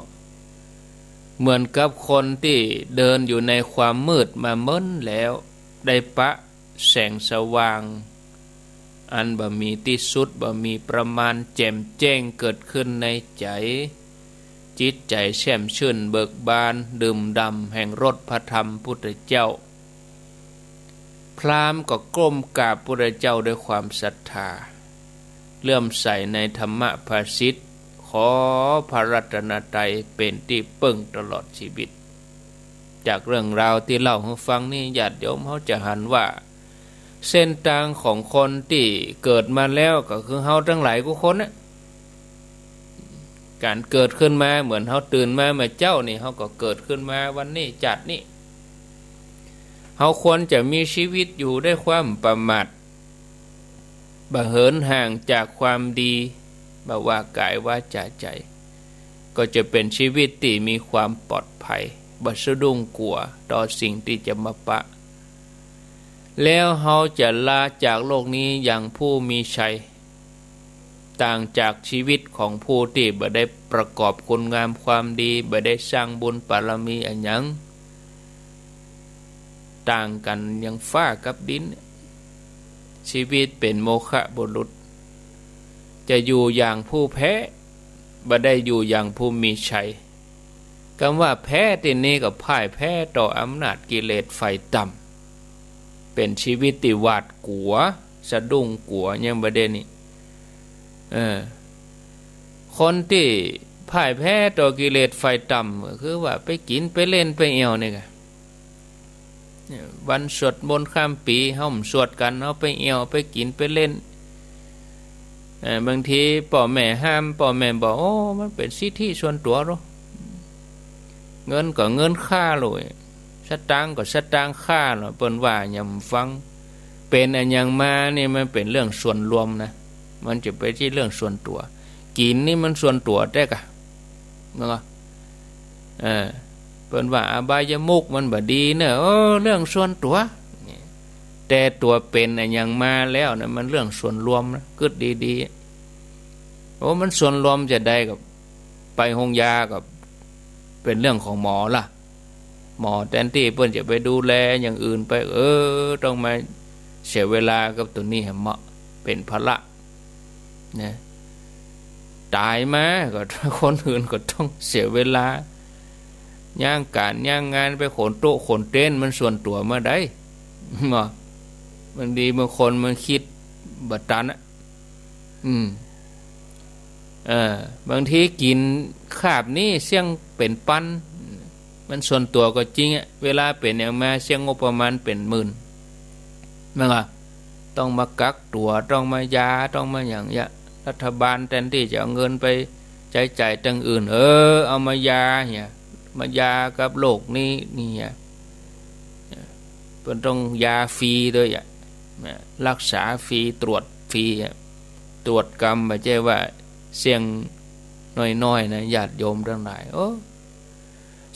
เหมือนกับคนตี้เดินอยู่ในความมืดมาเมินแล้ว ได้ปะแสงสว่าง อันบ่มีตี้สุด บ่มีประมาณ แจ่มแจ้งเกิดขึ้นในใจ๋ จิตใจ๋แช่มชื่นเบิกบาน ดื่มด่ำแห่งรสพระธรรมพุทธเจ้า พราหมณ์ก็ก้มกราบพุทธเจ้าด้วยความศรัทธา เลื่อมใสในธรรมภาษิต ขอพระรัตนตรัยเป๋นตี้เปิ้งตลอดชีวิต จากเรื่องราวตี้เล่าหื้อฟังนี้ ญาติโยมเฮาจะหันว่า เส้นตางของคนตี้เกิดมาแล้วก็คือเฮาตังหลายกู้คนนะ ก๋านเกิดขึ้นมา เหมือนเฮาตื่นมาเมื่อเจ๊านี่ เฮาก็เกิดขึ้นมาวันนี้ จาตินี้ เฮาควรจะมีชีวิตอยู่ด้วยความประมาท บ่เหินห่างจากความดี บ่ว่ากายวาจาใจ๋ ก็จะเป๋นชีวิตตี้มีความปลอดภัย บ่สะดุ้งกั๋วต่อสิ่งตี้จะมาปะ แล้วเฮาจะลาจากโลกนี้อย่างผู้มีชัย ต่างจากชีวิตของผู้ตี้บ่ได้ประกอบคุณงามความดี บ่ได้สร้างบุญบารมีอะหยัง ต่างกั๋นอย่างฟ้ากับดิน ชีวิตเป๋นโมฆะบุรุษ จะอยู่อย่างผู้แพ้ บ่ได้อยู่อย่างผู้มีชัย กำว่าแพ้ตี้นี้ก็พ่ายแพ้ต่ออำนาจกิเลสฝ่ายต่ำ เป๋นชีวิตตี้หวาดกั๋ว สะดุ้งกั๋ว ยังบ่ได้นี่ เออ คนตี้พ่ายแพ้ต่อกิเลสฝ่ายต่ำ ก็คือว่าไปกิ๋นไปเล่นไปแอ่วนี่กะ เนี่ย วันสวดมนต์ข้ามปี๋ เฮาบ่สวดกั๋น เฮาไปแอ่ว ไปกิ๋น ไปเล่น เอ่อ บางทีป้อแม่ห้าม ป้อแม่บอก โอ้ มันเป๋นสิทธิส่วนตั๋วเนาะ เงินก็เงินข้าโลย สตางค์ก็สตางค์ข้าโลย เปิ้นว่าหยังบ่ฟัง เป๋นอะหยังมานี่มันเป๋นเรื่องส่วนรวมนะ มันจะไปใจ้เรื่องส่วนตั๋ว กิ๋นนี่มันส่วนตั๋วแต๊กะ แม่นบ่ เออ เปิ้นว่าอบายมุขมันบ่ดีเน่อ เออ เรื่องส่วนตั๋ว แต่ตั๋วเป๋นอะหยังมาแล้วนะ มันเรื่องส่วนรวมนะ กึ๊ดดีๆ โอ้ มันส่วนรวมจะใด ก็ไปโฮงยาก็เป๋นเรื่องของหมอละ หมอแตนตี้เปิ้นจะไปดูแลอย่างอื่นไป เออ ต้องมาเสียเวลากับตั๋วนี้แหมเนาะ เป๋นภาระนะ ต๋ายมาก็ คนอื่นก็ต้องเสียเวลา ย้างก๋านย้างงานไปขนโต๊ะขนเต๊น มันส่วนตั๋วเมื่อใด เนาะ บางทีบางคนมันกึ๊ดบ่ตันอะ อืม เออ บางทีกิ๋นคาบนี้เสี้ยงเป๋นปัน มันส่วนตั๋วก็จริงอะ เวลาเป๋นอย่างมาเสี้ยงงบประมาณเป๋นหมื่น แม่นก่ะ ต้องมากักตั๋ว ต้องมายา ต้องมาอย่างเนี้ย รัฐบาลแตนตี้จะเอาเงินไปใจ๊จ่ายตังอื่น เออ เอามายาเหีย มายากับโรคนี้นี่เหีย เปิ้นต้องยาฟรีตวยอะ นะ รักษาฟรี ตรวจฟรีอะ ตรวจกำ บ่ใจ้ว่าเสี้ยงน้อยๆ นะ ญาติโยมตังหลาย โอ้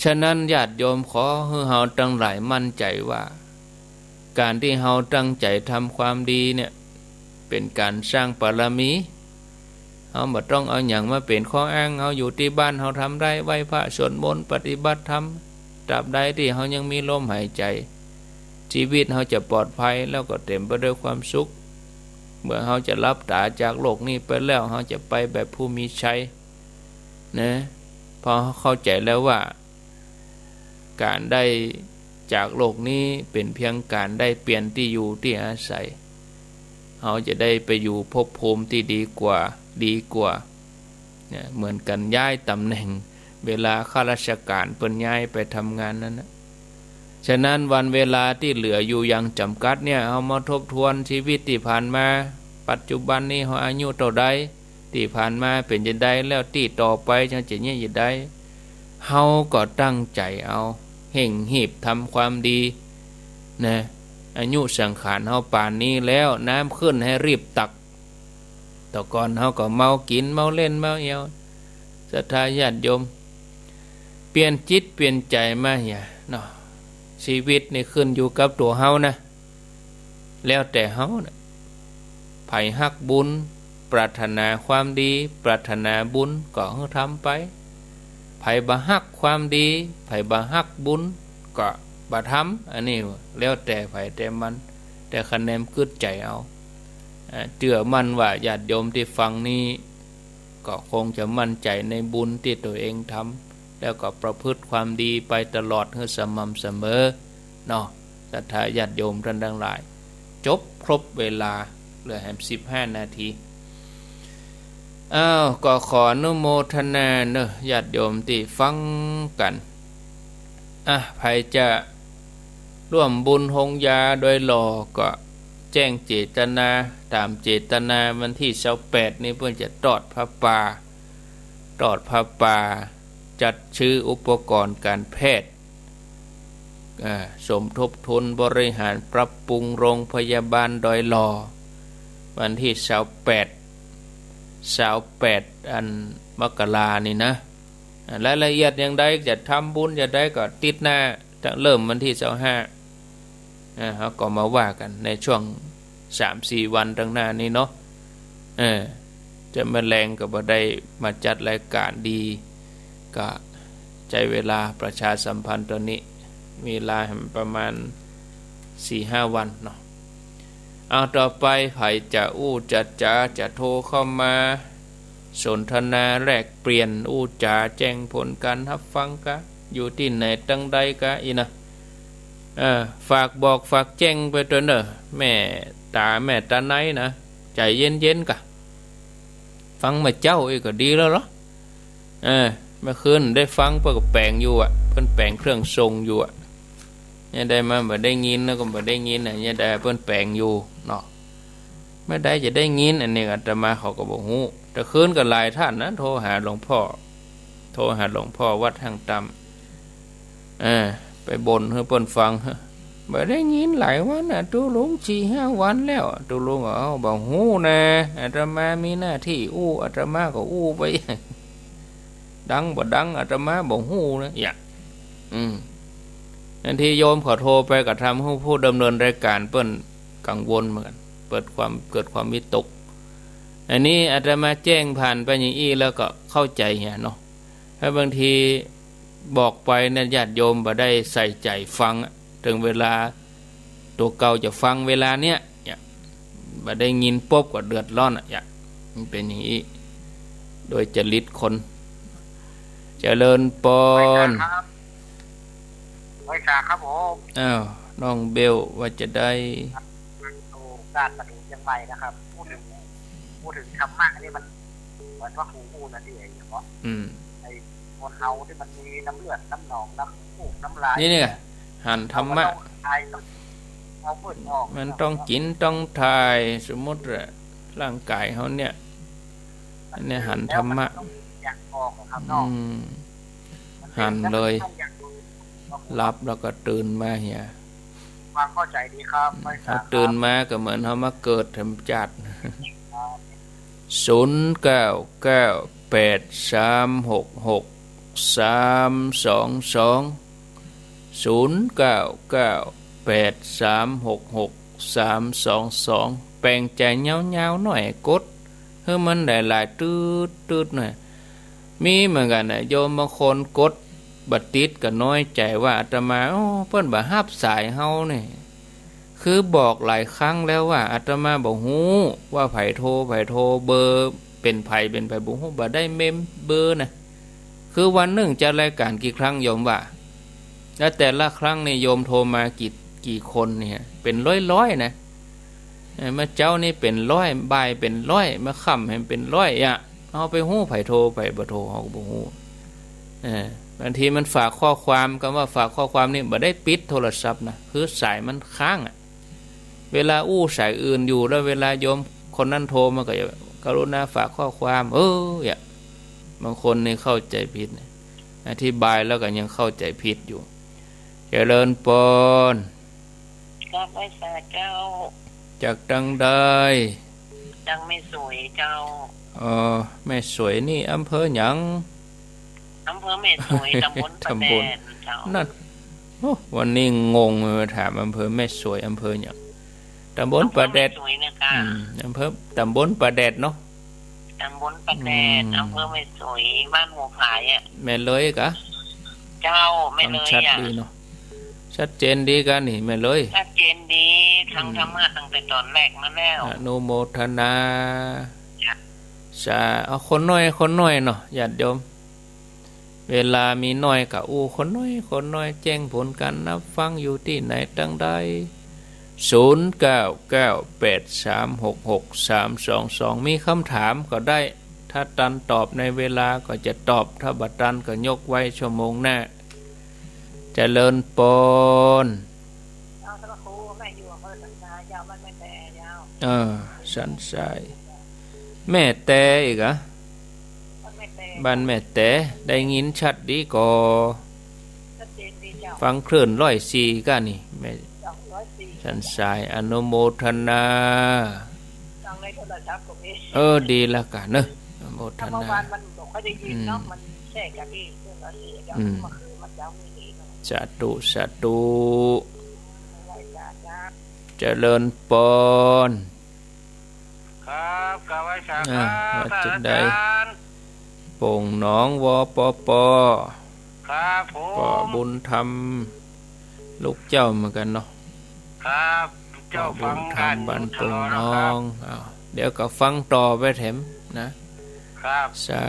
ฉะนั้นญาติโยม ขอหื้อเฮาตังหลายมั่นใจ๋ว่า ก๋านตี้เฮาตั้งใจ๋ทำความดีเนี่ย เป๋นก๋านสร้างบารมี เฮาบ่ต้องเอาหยังมาเป๋นข้ออ้าง เฮาอยู่ตี้บ้านเฮาทำได้ ไหว้พระสวดมนต์ ปฏิบัติธรรม ตราบใดตี้เฮายังมีลมหายใจ๋ ชีวิตเฮาจะปลอดภัย แล้วก็เต๋มไปด้วยความสุข เมื่อเฮาจะหลับต๋าจากโลกนี้ไปแล้ว เฮาจะไปแบบผู้มีชัย นะ เพราะเฮาเข้าใจ๋แล้วว่า ก๋านได้จากโลกนี้เป๋นเปียงก๋านได้เปลี่ยนตี้อยู่ตี้อาศัย เฮาจะได้ไปอยู่ภพภูมิตี้ดีกว่า ดีกว่า เนี่ย เหมือนกั๋นย้ายต๋ำแหน่ง เวลาข้าราชก๋านเปิ้นย้ายไปทำงานนั้นนะ ฉะนั้นวันเวลาตี้เหลืออยู่อย่างจ๋ำกัดเนี่ย เฮามาทบทวนชีวิตตี้ผ่านมา ปัจจุบันนี้เฮาอายุเต้าใด ตี้ผ่านมาเป๋นจะใด แล้วตี้ต่อไปยังจะเยียะจะใด เฮาก็ตั้งใจ๋เอา เฮ่งฮีบทำความดี นะ อายุสังขารเฮาป่านนี้แล้ว น้ำขึ้นให้รีบตัก แต่ก่อนเฮาก็เมากิ๋น เมาเล่น เมาเอี่ยว ศรัทธาญาติโยม เปลี่ยนจิตเปลี่ยนใจ๋มาเหียเนาะ ชีวิตนี่ขึ้นอยู่กับตั๋วเฮานะ แล้วแต่เฮานะ ใผฮักบุญ ปรารถนาความดี ปรารถนาบุญก็หื้อทำไป ใผบ่ฮักความดี ใผบ่ฮักบุญก็บ่ทำ อันนี้แล้วแต่ใผแต่มัน แต่คะแนนกึ๊ดใจ๋เอา อ่า เจื้อมั่นว่าญาติโยมตี้ฟังนี้ ก็คงจะมั่นใจ๋ในบุญตี้ตั๋วเองทำ แล้วก็ประพฤติความดีไปตลอดหื้อสม่ำเสมอ เนาะ ศรัทธาญาติโยมต้านตังหลาย จบครบเวลา เหลือแหมสิบห้านาที อ้าว ก็ขออนุโมทนาเนาะ ญาติโยมตี้ฟังกั๋น อ่ะ ใผจะร่วมบุญโฮงยาดอยหล่อก็แจ้งเจตนา ต๋ามเจตนา วันตี้ซาวแปดนี้เปิ้นจะตอดผ้าป่า ตอดผ้าป่า จัดซื้ออุปกรณ์ก๋านแพทย์ อ่า สมทบทุนบริหารปรับปรุงโรงพยาบาลดอยหล่อ วันตี้ซาวแปด ซาวแปด อันมกรานี่นะ อ่า รายละเอียดอย่างใด จะทำบุญอย่างใดก็ติดหน้า เริ่มวันตี้ซาวห้า อ่า เฮาก็มาว่ากั๋นในช่วงสามสี่วันตังหน้านี้เนาะ เออ จะมาแลงก็บ่ได้มาจัดรายก๋านดี ก็ใจ๊เวลาประชาสัมพันธ์ต๋อนนี้ มีเวลาประมาณสี่ห้าวันเนาะ เอา ต่อไปใผจะอู้จะจ๋า จะโทรเข้ามา สนทนาแลกเปลี่ยนอู้จ๋า แจ้งผลก๋านฮับฟังกา อยู่ตี้ไหนตังใดกาอี้นะ เออ ฝากบอกฝากแจ้งไปตวยเน่อ แม่ต๋าแม่ต๋าไนนะ ใจ๋เย็นๆ กา ฟังเมื่อเจ๊าอี้ก็ดีแล้วเหรอ เออ เมื่อคืนได้ฟัง เปิ้นก็แป๋งอยู่อะ เปิ้นแป๋งเครื่องส่งอยู่อะ ยามใดมันบ่ได้ยินแล้วก็บ่ได้ยินอะ ยามใดเปิ้นแป๋งอยู่เนาะ เมื่อใดจะได้ยิน อันนี้อาตมาเขาก็บ่ฮู้ แต่คืนก็หลายต้านนะ โทรหาหลวงพ่อ โทรหาหลวงพ่อวัดห้างต่ำ เออ ไปบ่นหื้อเปิ้นฟัง บ่ได้ยินหลายวันน่ะ ตุ๊ลุง สี่ห้าวันแล้ว ตุ๊ลุงก็ เอ้า บ่ฮู้นะ อาตมามีหน้าตี้อู้ อาตมาก็อู้ไป ดังบ่ดังอาตมาบ่ฮู้นะ เยียะ อืม บางทีโยมเขาโทรไปก็ทำหื้อผู้ดำเนินรายการเปิ้นกังวลเหมือนกั๋น เกิดความ เกิดความวิตก อันนี้อาตมาแจ้งผ่านไปอย่างอี้แล้วก็เข้าใจ๋เหียเนาะ ถ้าบางทีบอกไปเนี่ยญาติโยมบ่ได้ใส่ใจ๋ฟังอะ เถิงเวลาตั๋วเก่าจะฟังเวลาเนี้ย เนี่ย บ่ได้ยินปุ๊บก็เดือดร้อนอะ เนี่ย มันเป๋นอย่างอี้ โดยจริตคน เจริญปอน ไหว้สาครับ ไหว้สาครับผม อ้าว น้องเบลว่าจะได้ โอ้ การมาถึงเชียงใหม่นะครับ พูดถึง พูดถึงธรรมะนี่มันเหมือนว่าหูอู้นะที่ไอ้เนาะ อืม ไอ้คนเฮาที่มันมีน้ำเลือดน้ำหนองน้ำมูกน้ำลาย นี่เนี่ย หันธรรมะ เอามาต้องทายต้องเอาเปิดออก มันต้องกิ๋นต้องถ่าย สมมุติว่าร่างกายเฮาเนี่ย อันเนี้ยหันธรรมะ มันต้องอยากออกอะครับเนาะ อืม มันเป็น หันเลย แล้วมันต้องอยากรู้ หลับแล้วก็ตื่นมาเหีย ความเข้าใจดีครับ ไหว้สาครับ เฮาตื่นมาก็เหมือนเฮามาเกิดธรรมชาติ ครับ ศูนย์เก้าเก้า แปดสามหกหก สามสองสอง ศูนย์เก้าเก้า แปดสามหกหก สามสองสอง แป๋งใจ๋ยาวๆ หน่อย กดหื้อมันหลายๆ ตื๊ดๆ หน่อย มีเหมือนกั๋นนะ โยมบางคนกดบ่ติดก็น้อยใจ๋ว่าอาตมา โอ้ เปิ้นบ่ฮับสายเฮานี่ คือบอกหลายครั้งแล้วว่าอาตมาบ่ฮู้ว่าใผโทร ใผโทร เบอร์เป๋นใผ เป๋นใผบ่ฮู้ บ่ได้เมมเบอร์นะ คือวันนึ่งจัดรายการกี่ครั้งโยมว่า แล้วแต่ละครั้งนี่โยมโทรมากี่ กี่คนเนี่ย เป๋นร้อยๆ นะ เออ เมื่อเจ๊านี่เป๋นร้อย บ่ายเป๋นร้อย เมื่อค่ำแหมเป๋นร้อยอะ เฮาไปฮู้ใผโทร ใผบ่โทร เฮาก็บ่ฮู้ เออ บางทีมันฝากข้อความ กำว่าฝากข้อความนี่บ่ได้ปิดโทรศัพท์นะ คือสายมันค้างอะ เวลาอู้สายอื่นอยู่ แล้วเวลาโยมคนนั้นโทรมาก็กรุณาฝากข้อความ เออ เนี่ย บางคนนี่เข้าใจ๋ผิดนะ อธิบายแล้วก็ยังเข้าใจ๋ผิดอยู่ เจริญปอน กราบไหว้สาเจ้า จากตังใด จากแม่สวยเจ้า เอ่อ แม่สวยนี่อำเภอหยัง อำเภอแม่สวย ตำบลป่าแดดเจ้า นั่น โอ้ วันนี้งงเลย มาถามอำเภอแม่สวย อำเภอหยัง ตำบลป่าแดด อำเภอแม่สวยเนี่ยค่ะ อืม อำเภอ ตำบลป่าแดดเนาะ ตำบลป่าแดด อืม อำเภอแม่สวย บ้านหมู่ผายอะ แม่เลยกะ เจ้า แม่เลยอะ ฟังชัดดีเนาะ ชัดเจนดีกะนี่ แม่เลย ชัดเจนดี ทาง อืม ธรรมะตั้งแต่ต๋อนแรกมาแล้ว อนุโมทนา จ้ะ สา เอาคนน้อย คนน้อยเนาะ ญาติโยม เวลามีน้อยก็อู้คนน้อย คนน้อย แจ้งผลการนับฟังอยู่ตี้ไหนตังใด ศูนย์เก้าเก้า แปดสามหกหก สามสองสอง มีกำถามก็ได้ ถ้าตันตอบในเวลาก็จะตอบ ถ้าบ่ตันก็ยกไว้ชั่วโมงหน้า เจริญปอน เอา พระครู แม่อยู่อำเภอสันทรายเจ้า บ้านแม่แตเจ้า เออ สันทราย แม่แตอีกอะ บ้านแม่แต บ้านแม่แต ได้ยินชัดดีก่อ ชัดเจนดีเจ้า ฟังคลื่นร้อยสี่ก้านี่ แม่ เจ้า ร้อยสี่ สันทราย อนุโมทนา ฟังในโทรศัพท์ก็มี เออ ดีแล้วกะเนอะ อนุโมทนา เมื่อวานมันบ่ค่อยได้ยินเนาะ อืม มันแทรกกันที่คลื่นร้อยสี่เจ้า อืม เมื่อคืนมันเจ้าไม่ดีเนาะ สาธุ สาธุ ไหว้สาครับ เจริญปอน ครับ กราบไหว้สา อ่า ครับ ว่าจะได้ ท่านอาจารย์ โป่งหนอง วปป ครับผม ป้อบุญธรรม ลูกเจ้าเหมือนกั๋นเนาะ ครับ เจ้า ป้อบุญธรรม ฟังกัน บ้านโป่งหนอง อยู่ตลอดนะครับ อ้าว เดี๋ยวก็ฟังต่อไปแถมนะ ครับ สา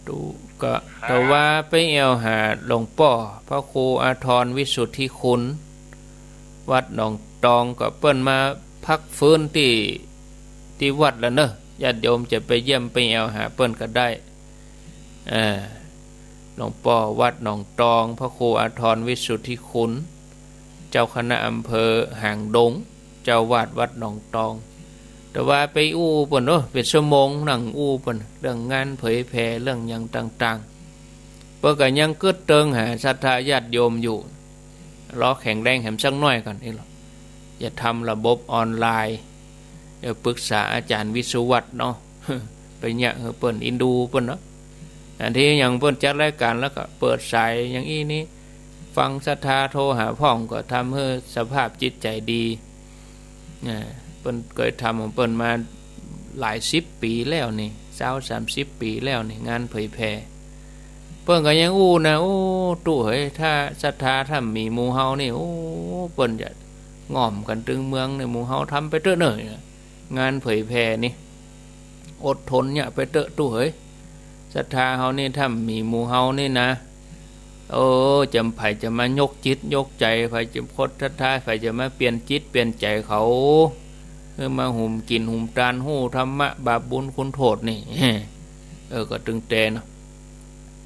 ธุ ก็ ครับ แต่ว่าไปแอ่วหาหลวงป้อพระครูอาทรวิสุทธิคุณ วัดหนองตอง ก็เปิ้นมาพักฟื้นตี้ ตี้วัดแล้วเนอะ ญาติโยมจะไปเยี่ยมไปแอ่วหาเปิ้นก็ได้ เอ่อ หลวงป้อวัดหนองตอง พระครูอาทรวิสุทธิคุณ เจ้าคณะอำเภอหางดง เจ้าวาดวัดหนองตอง แต่ว่าไปอู้เปิ้น โอ้ เป๋นชั่วโมงนั่งอู้เปิ้น เรื่องงานเผยแผ่ เรื่องหยังต่างๆ เปิ้นก็ยังกึ๊ดเติงหาศรัทธาญาติโยมอยู่ รอแข็งแรงแหมสักหน้อยก่อนนี่หรอก จะทำระบบออนไลน์ เดี๋ยวปรึกษาอาจารย์วิสุวัฒน์เนาะ ไปเยียะหื้อเปิ้นอินดูเปิ้นเนาะ อันตี้ยังเปิ้นจัดรายการแล้วก็เปิดสายอย่างอี้นี่ ปังศรัทธาโทรหาพ่องก็ทำหื้อสภาพจิตใจ๋ดี อ่า เปิ้นเกยทำของเปิ้นมาหลายสิบปี๋แล้วนี่ ซาวสามสิบปี๋แล้วนี่ งานเผยแผ่ เปิ้นก็ยังอู้นะ โอ้ ตุ๊เหย ถ้าศรัทธาถ้าบ่มีหมู่เฮานี่ โอ้ เปิ้นจะง่อมกั๋นตึงเมืองนี่ หมู่เฮาทำไปเต๊อะเน่อ งานเผยแผ่นี่ อดทนเยียะไปเต๊อะตุ๊เหย ศรัทธาเฮานี่ ถ้าบ่มีหมู่เฮานี่นะ โอ้ จะใผจะมายกจิตยกใจ๋ ใผจะคดศรัทธา ใผจะมาเปลี่ยนจิตเปลี่ยนใจ๋เขา หื้อมาหุมกิ๋นหุมตาน ฮู้ธรรมะบาปบุญคุณโทษนี่ เออ ก็ตึงแต่เนาะ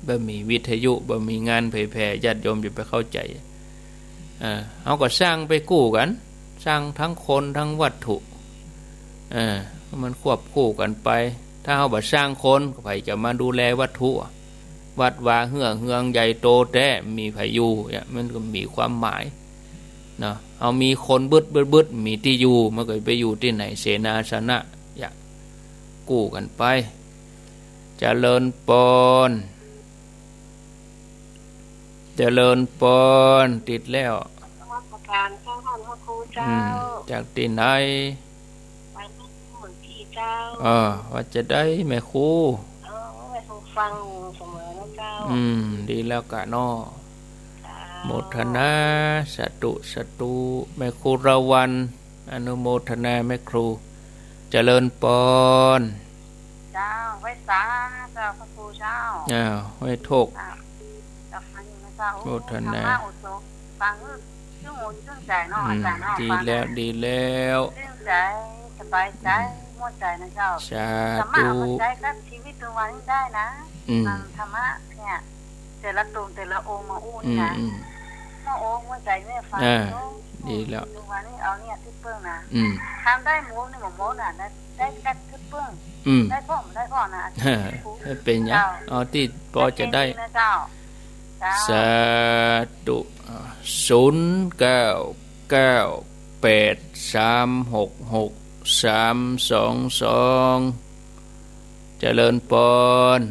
บ่มีวิทยุ บ่มีงานเผยแผ่ ญาติโยมจะไปเข้าใจ๋ เออ เฮาก็สร้างไปกู้กั๋น สร้างตึงคนตึงวัตถุ เออ มันควบคู่กั๋นไป ถ้าเฮาบ่สร้างคน ใผจะมาดูแลวัตถุ วัดวาเฮือเฮืองใหญ่โตแต๊ บ่มีใผอยู่ เนี่ย มันก็บ่มีความหมายเนาะ เฮามีคนบึดบึดบึด บ่มีตี้อยู่ มันก็ไปอยู่ตี้ไหน เสนาสนะ เยียะ กู้กั๋นไป เจริญปอน เจริญปอน ติดแล้ว นมัสก๋านเจ้า ต้านพระครูเจ้า อืม จากตี้ไหน ไปที่หมู่ที่เจ้า เออ ว่าจะใดแม่ครู เออ แม่ครูฟังอยู่เสมอนะเจ้า อืม ดีแล้วกะเนาะ เจ้า โมทนา สาธุ สาธุ แม่ครูราวัณ อนุโมทนาแม่ครู เจริญปอน เจ้า ไหว้สาเจ้า พระครูเจ้า อ้าว ไหว้โทก อ่ะ เจ้า ฟังอยู่นะเจ้า โมทนา ธรรมะอุดม ฟัง ชื่นหูชื่นใจ๋เนาะ อืม อาจ๋ารย์เนาะ ดีแล้ว ฟัง ดีแล้ว ชื่นใจ๋ สบายใจ๋ อืม ม่วนใจ๋นะเจ้า สาธุ ธรรมะเอามาใจ๊กับชีวิตประจำวันได้นะ อืม ฟังธรรมะเนี่ย แต่ละต๋นแต่ละองค์มาอู้นี่นะ อืม อืม ม่วนอกม่วนใจ๋เนี่ยฟัง อ่า เนาะ ดีแล้ว ประจำวันนี่เอาเนี่ยตี้เปิ้งนะ อืม ทำได้หมดนี่หมดนะ ได้ ได้แค่ตี้เปิ้ง อืม ได้พ่อง ได้พ่องนะ เออ ไม่เป๋นหยัง เจ้า เอาตี้ปอจะได้ ได้แค่นี้นะเจ้า เจ้า สาธุ อ่า ศูนย์เก้าเก้าแปดสามหกหกสามสองสอง เจริญปอน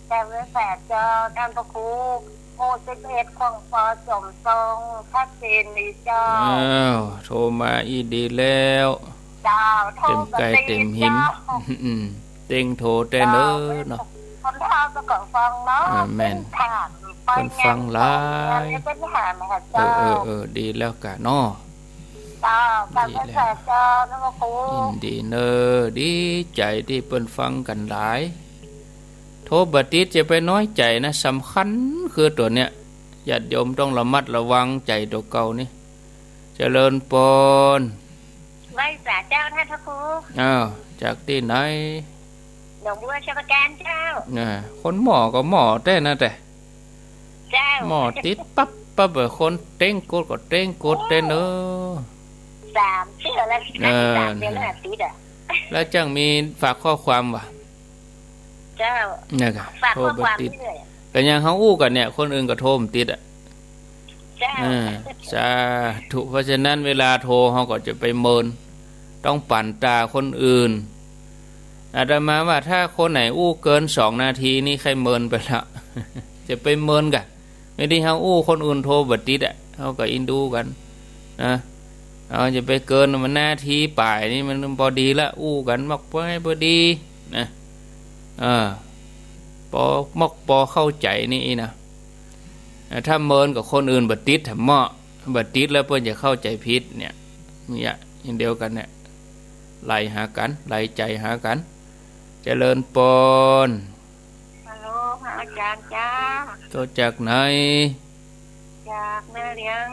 เจริญแสนเจ้า ต้านพระครู หมู่สิบเอ็ด ของ ป.สมทรง ชัดเจนดีเจ้า อ้าว โทรมาอี้ดีแล้ว เจ้า โทร เต็มก้ายเต็มหิน เจ้า อืม เต้งโทรแต๊เน่อเนาะ คนเฒ่าก็ฟังเนาะ อ่า แม่น เปิ้นฟังหลาย เปิ้นถามเปิ้นถามนะคะ เออ เจ้า เออ เออ ดีแล้วกะเนาะ เจ้า ดีแล้ว ต้านพระครู เจ้า ต้านพระครู ยินดีเน่อ ดีใจ๋ตี้เปิ้นฟังกั๋นหลาย โทรบ่ติดจะไปน้อยใจ๋นะ สำคัญคือตั๋วเนี้ย ญาติโยมต้องระมัดระวังใจ๋ตั๋วเก่านี่ เจริญปอน ไหว้สาเจ้า ต้านพระครู อ้าว จากตี้ไหน หนองบัว ชัยปราการเจ้า น่ะ คนหม้อก็หม้อแต๊นะแต่ เจ้า หม้อติดปั๊บปั๊บ เออ คนเต้งกดก็เต้งกดแต๊เน่อ สามเทื่อแล้ว เออ สามเทื่อแล้วติดอะ แล้วจั้งมีฝากข้อความวะ เจ้า เนี่ยกะ ฝากข้อความ โทรบ่ติด นี่เลย กะอย่างเฮาอู้กั๋นเนี่ย คนอื่นก็โทรบ่ติดอะ เจ้า เออ สาธุ เพราะฉะนั้นเวลาโทรเฮาก็จะไปเมิน ต้องปั๋นต๋าคนอื่น อาตมาว่าถ้าคนไหนอู้เกินสองนาทีนี่ใค่เมินไปละ จะไปเมินกะ ไม่ดีเฮาอู้คนอื่นโทรบ่ติดอะ เฮาก็อินดูกั๋นนะ เฮาจะไปเกินมันนาทีป๋ายนี่มันบ่ดีละ อู้กั๋นมอกไปบ่ดีนะ เออ ปอมอกปอเข้าใจ๋นี่นะ ถ้าเมินกับคนอื่นบ่ติด ถ้าเมาะบ่ติดแล้วเปิ้นจะเข้าใจ๋ผิดเนี่ย เนี่ย อย่างเดียวกั๋นเนี่ย ไล่หากั๋น ไล่ใจ๋หากั๋น เจริญปอน ฮัลโหล พระอาจ๋ารย์เจ้า โทรจากไหน จากนาเหลียง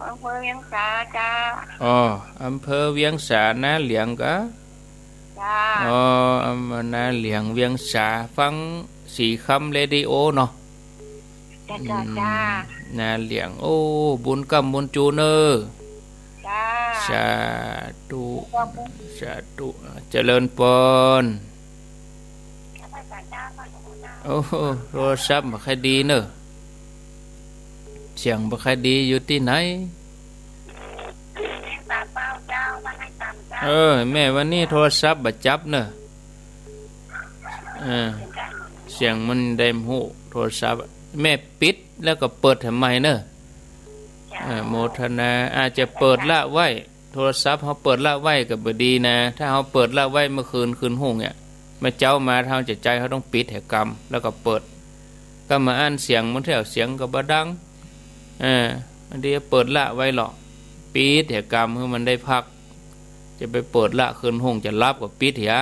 อำเภอเวียงสาเจ้า อ๋อ อำเภอเวียงสา นาเหลียงกา เจ้า อ๋อ อำเภอนาเหลียง เวียงสา ฟังสีคำเรดิโอเนาะ จ้า จ้า อืม จ้า นาเหลียง โอ้ บุญก้ำบุญจูเน่อ จ้า สาธุ ขอบคุณ สาธุ เจริญปอน โอ้โห โทรศัพท์บ่ค่อยดีเน่อ เสียงบ่ค่อยดี อยู่ตี้ไหน เออ แม่วันนี้โทรศัพท์บ่จับเน่อ เออ เสียงมันได้บ่ฮู้ โทรศัพท์ แม่ปิดแล้วก็เปิดใหม่เน่อ เออ โมทนา อาจจะเปิดละไว้ โทรศัพท์เฮาเปิดละไว้ก็บ่ดีนะ ถ้าเฮาเปิดละไว้เมื่อคืน คืนฮุ่งเนี่ย เมื่อเจ๊ามา ถ้าเฮาจะใจ๊ เฮาต้องปิดเหียกำ แล้วก็เปิด ก็มาอั้นเสียง บางเทื่อเสียงก็บ่ดัง เออ บางทีเปิดละไว้เลาะ ปิดเหียกำ หื้อมันได้พัก จะไปเปิดละคืนฮุ่ง จะหลับก็ปิดเหีย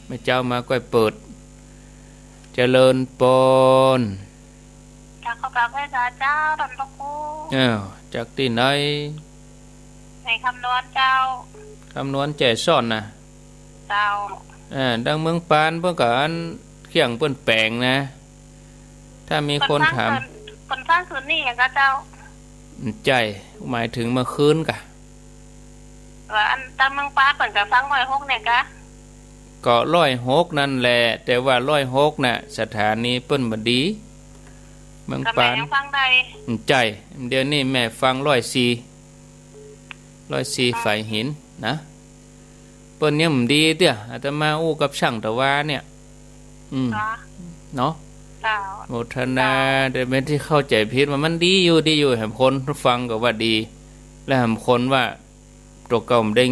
เมื่อเจ๊ามาก้อยเปิด เจริญปอน กราบขอบพระคุณเจ้า ท่านพระครู อ้าว จากตี้ไหน ในคำนวณเจ้า คำนวณแจ้ซ้อนนะ เจ้า อ่า ดังเมืองปานเปิ้นก็อันเครื่องเปิ้นแป๋งนะ ถ้ามีคนถาม เปิ้นฟังคืน เปิ้นฟังคืนนี้อะกาเจ้า ใจ้ หมายถึงเมื่อคืนกา ว่าอันตางเมืองปานเปิ้นก็ฟังร้อยหกเนี่ยกา ก็ร้อยหกนั่นแหละ แต่ว่าร้อยหกน่ะ สถานีเปิ้นบ่ดี เมืองปาน ก็แม่ยังฟังได้ ใจ้ เดี๋ยวนี้แม่ฟังร้อยสี่ ร้อยสี่ ฝายหินนะ เปิ้นยังบ่ดีเตื้อ อาตมาอู้กับช่างตะวาเนี่ย อืม เหรอ เนาะ เจ้า โมทนา เจ้า แต่เป็นตี้เข้าใจ๋ผิดว่ามันดีอยู่ ดีอยู่ แหมคนฟังก็ว่าดี และแหมคนว่าตั๋วเก่าบ่ได้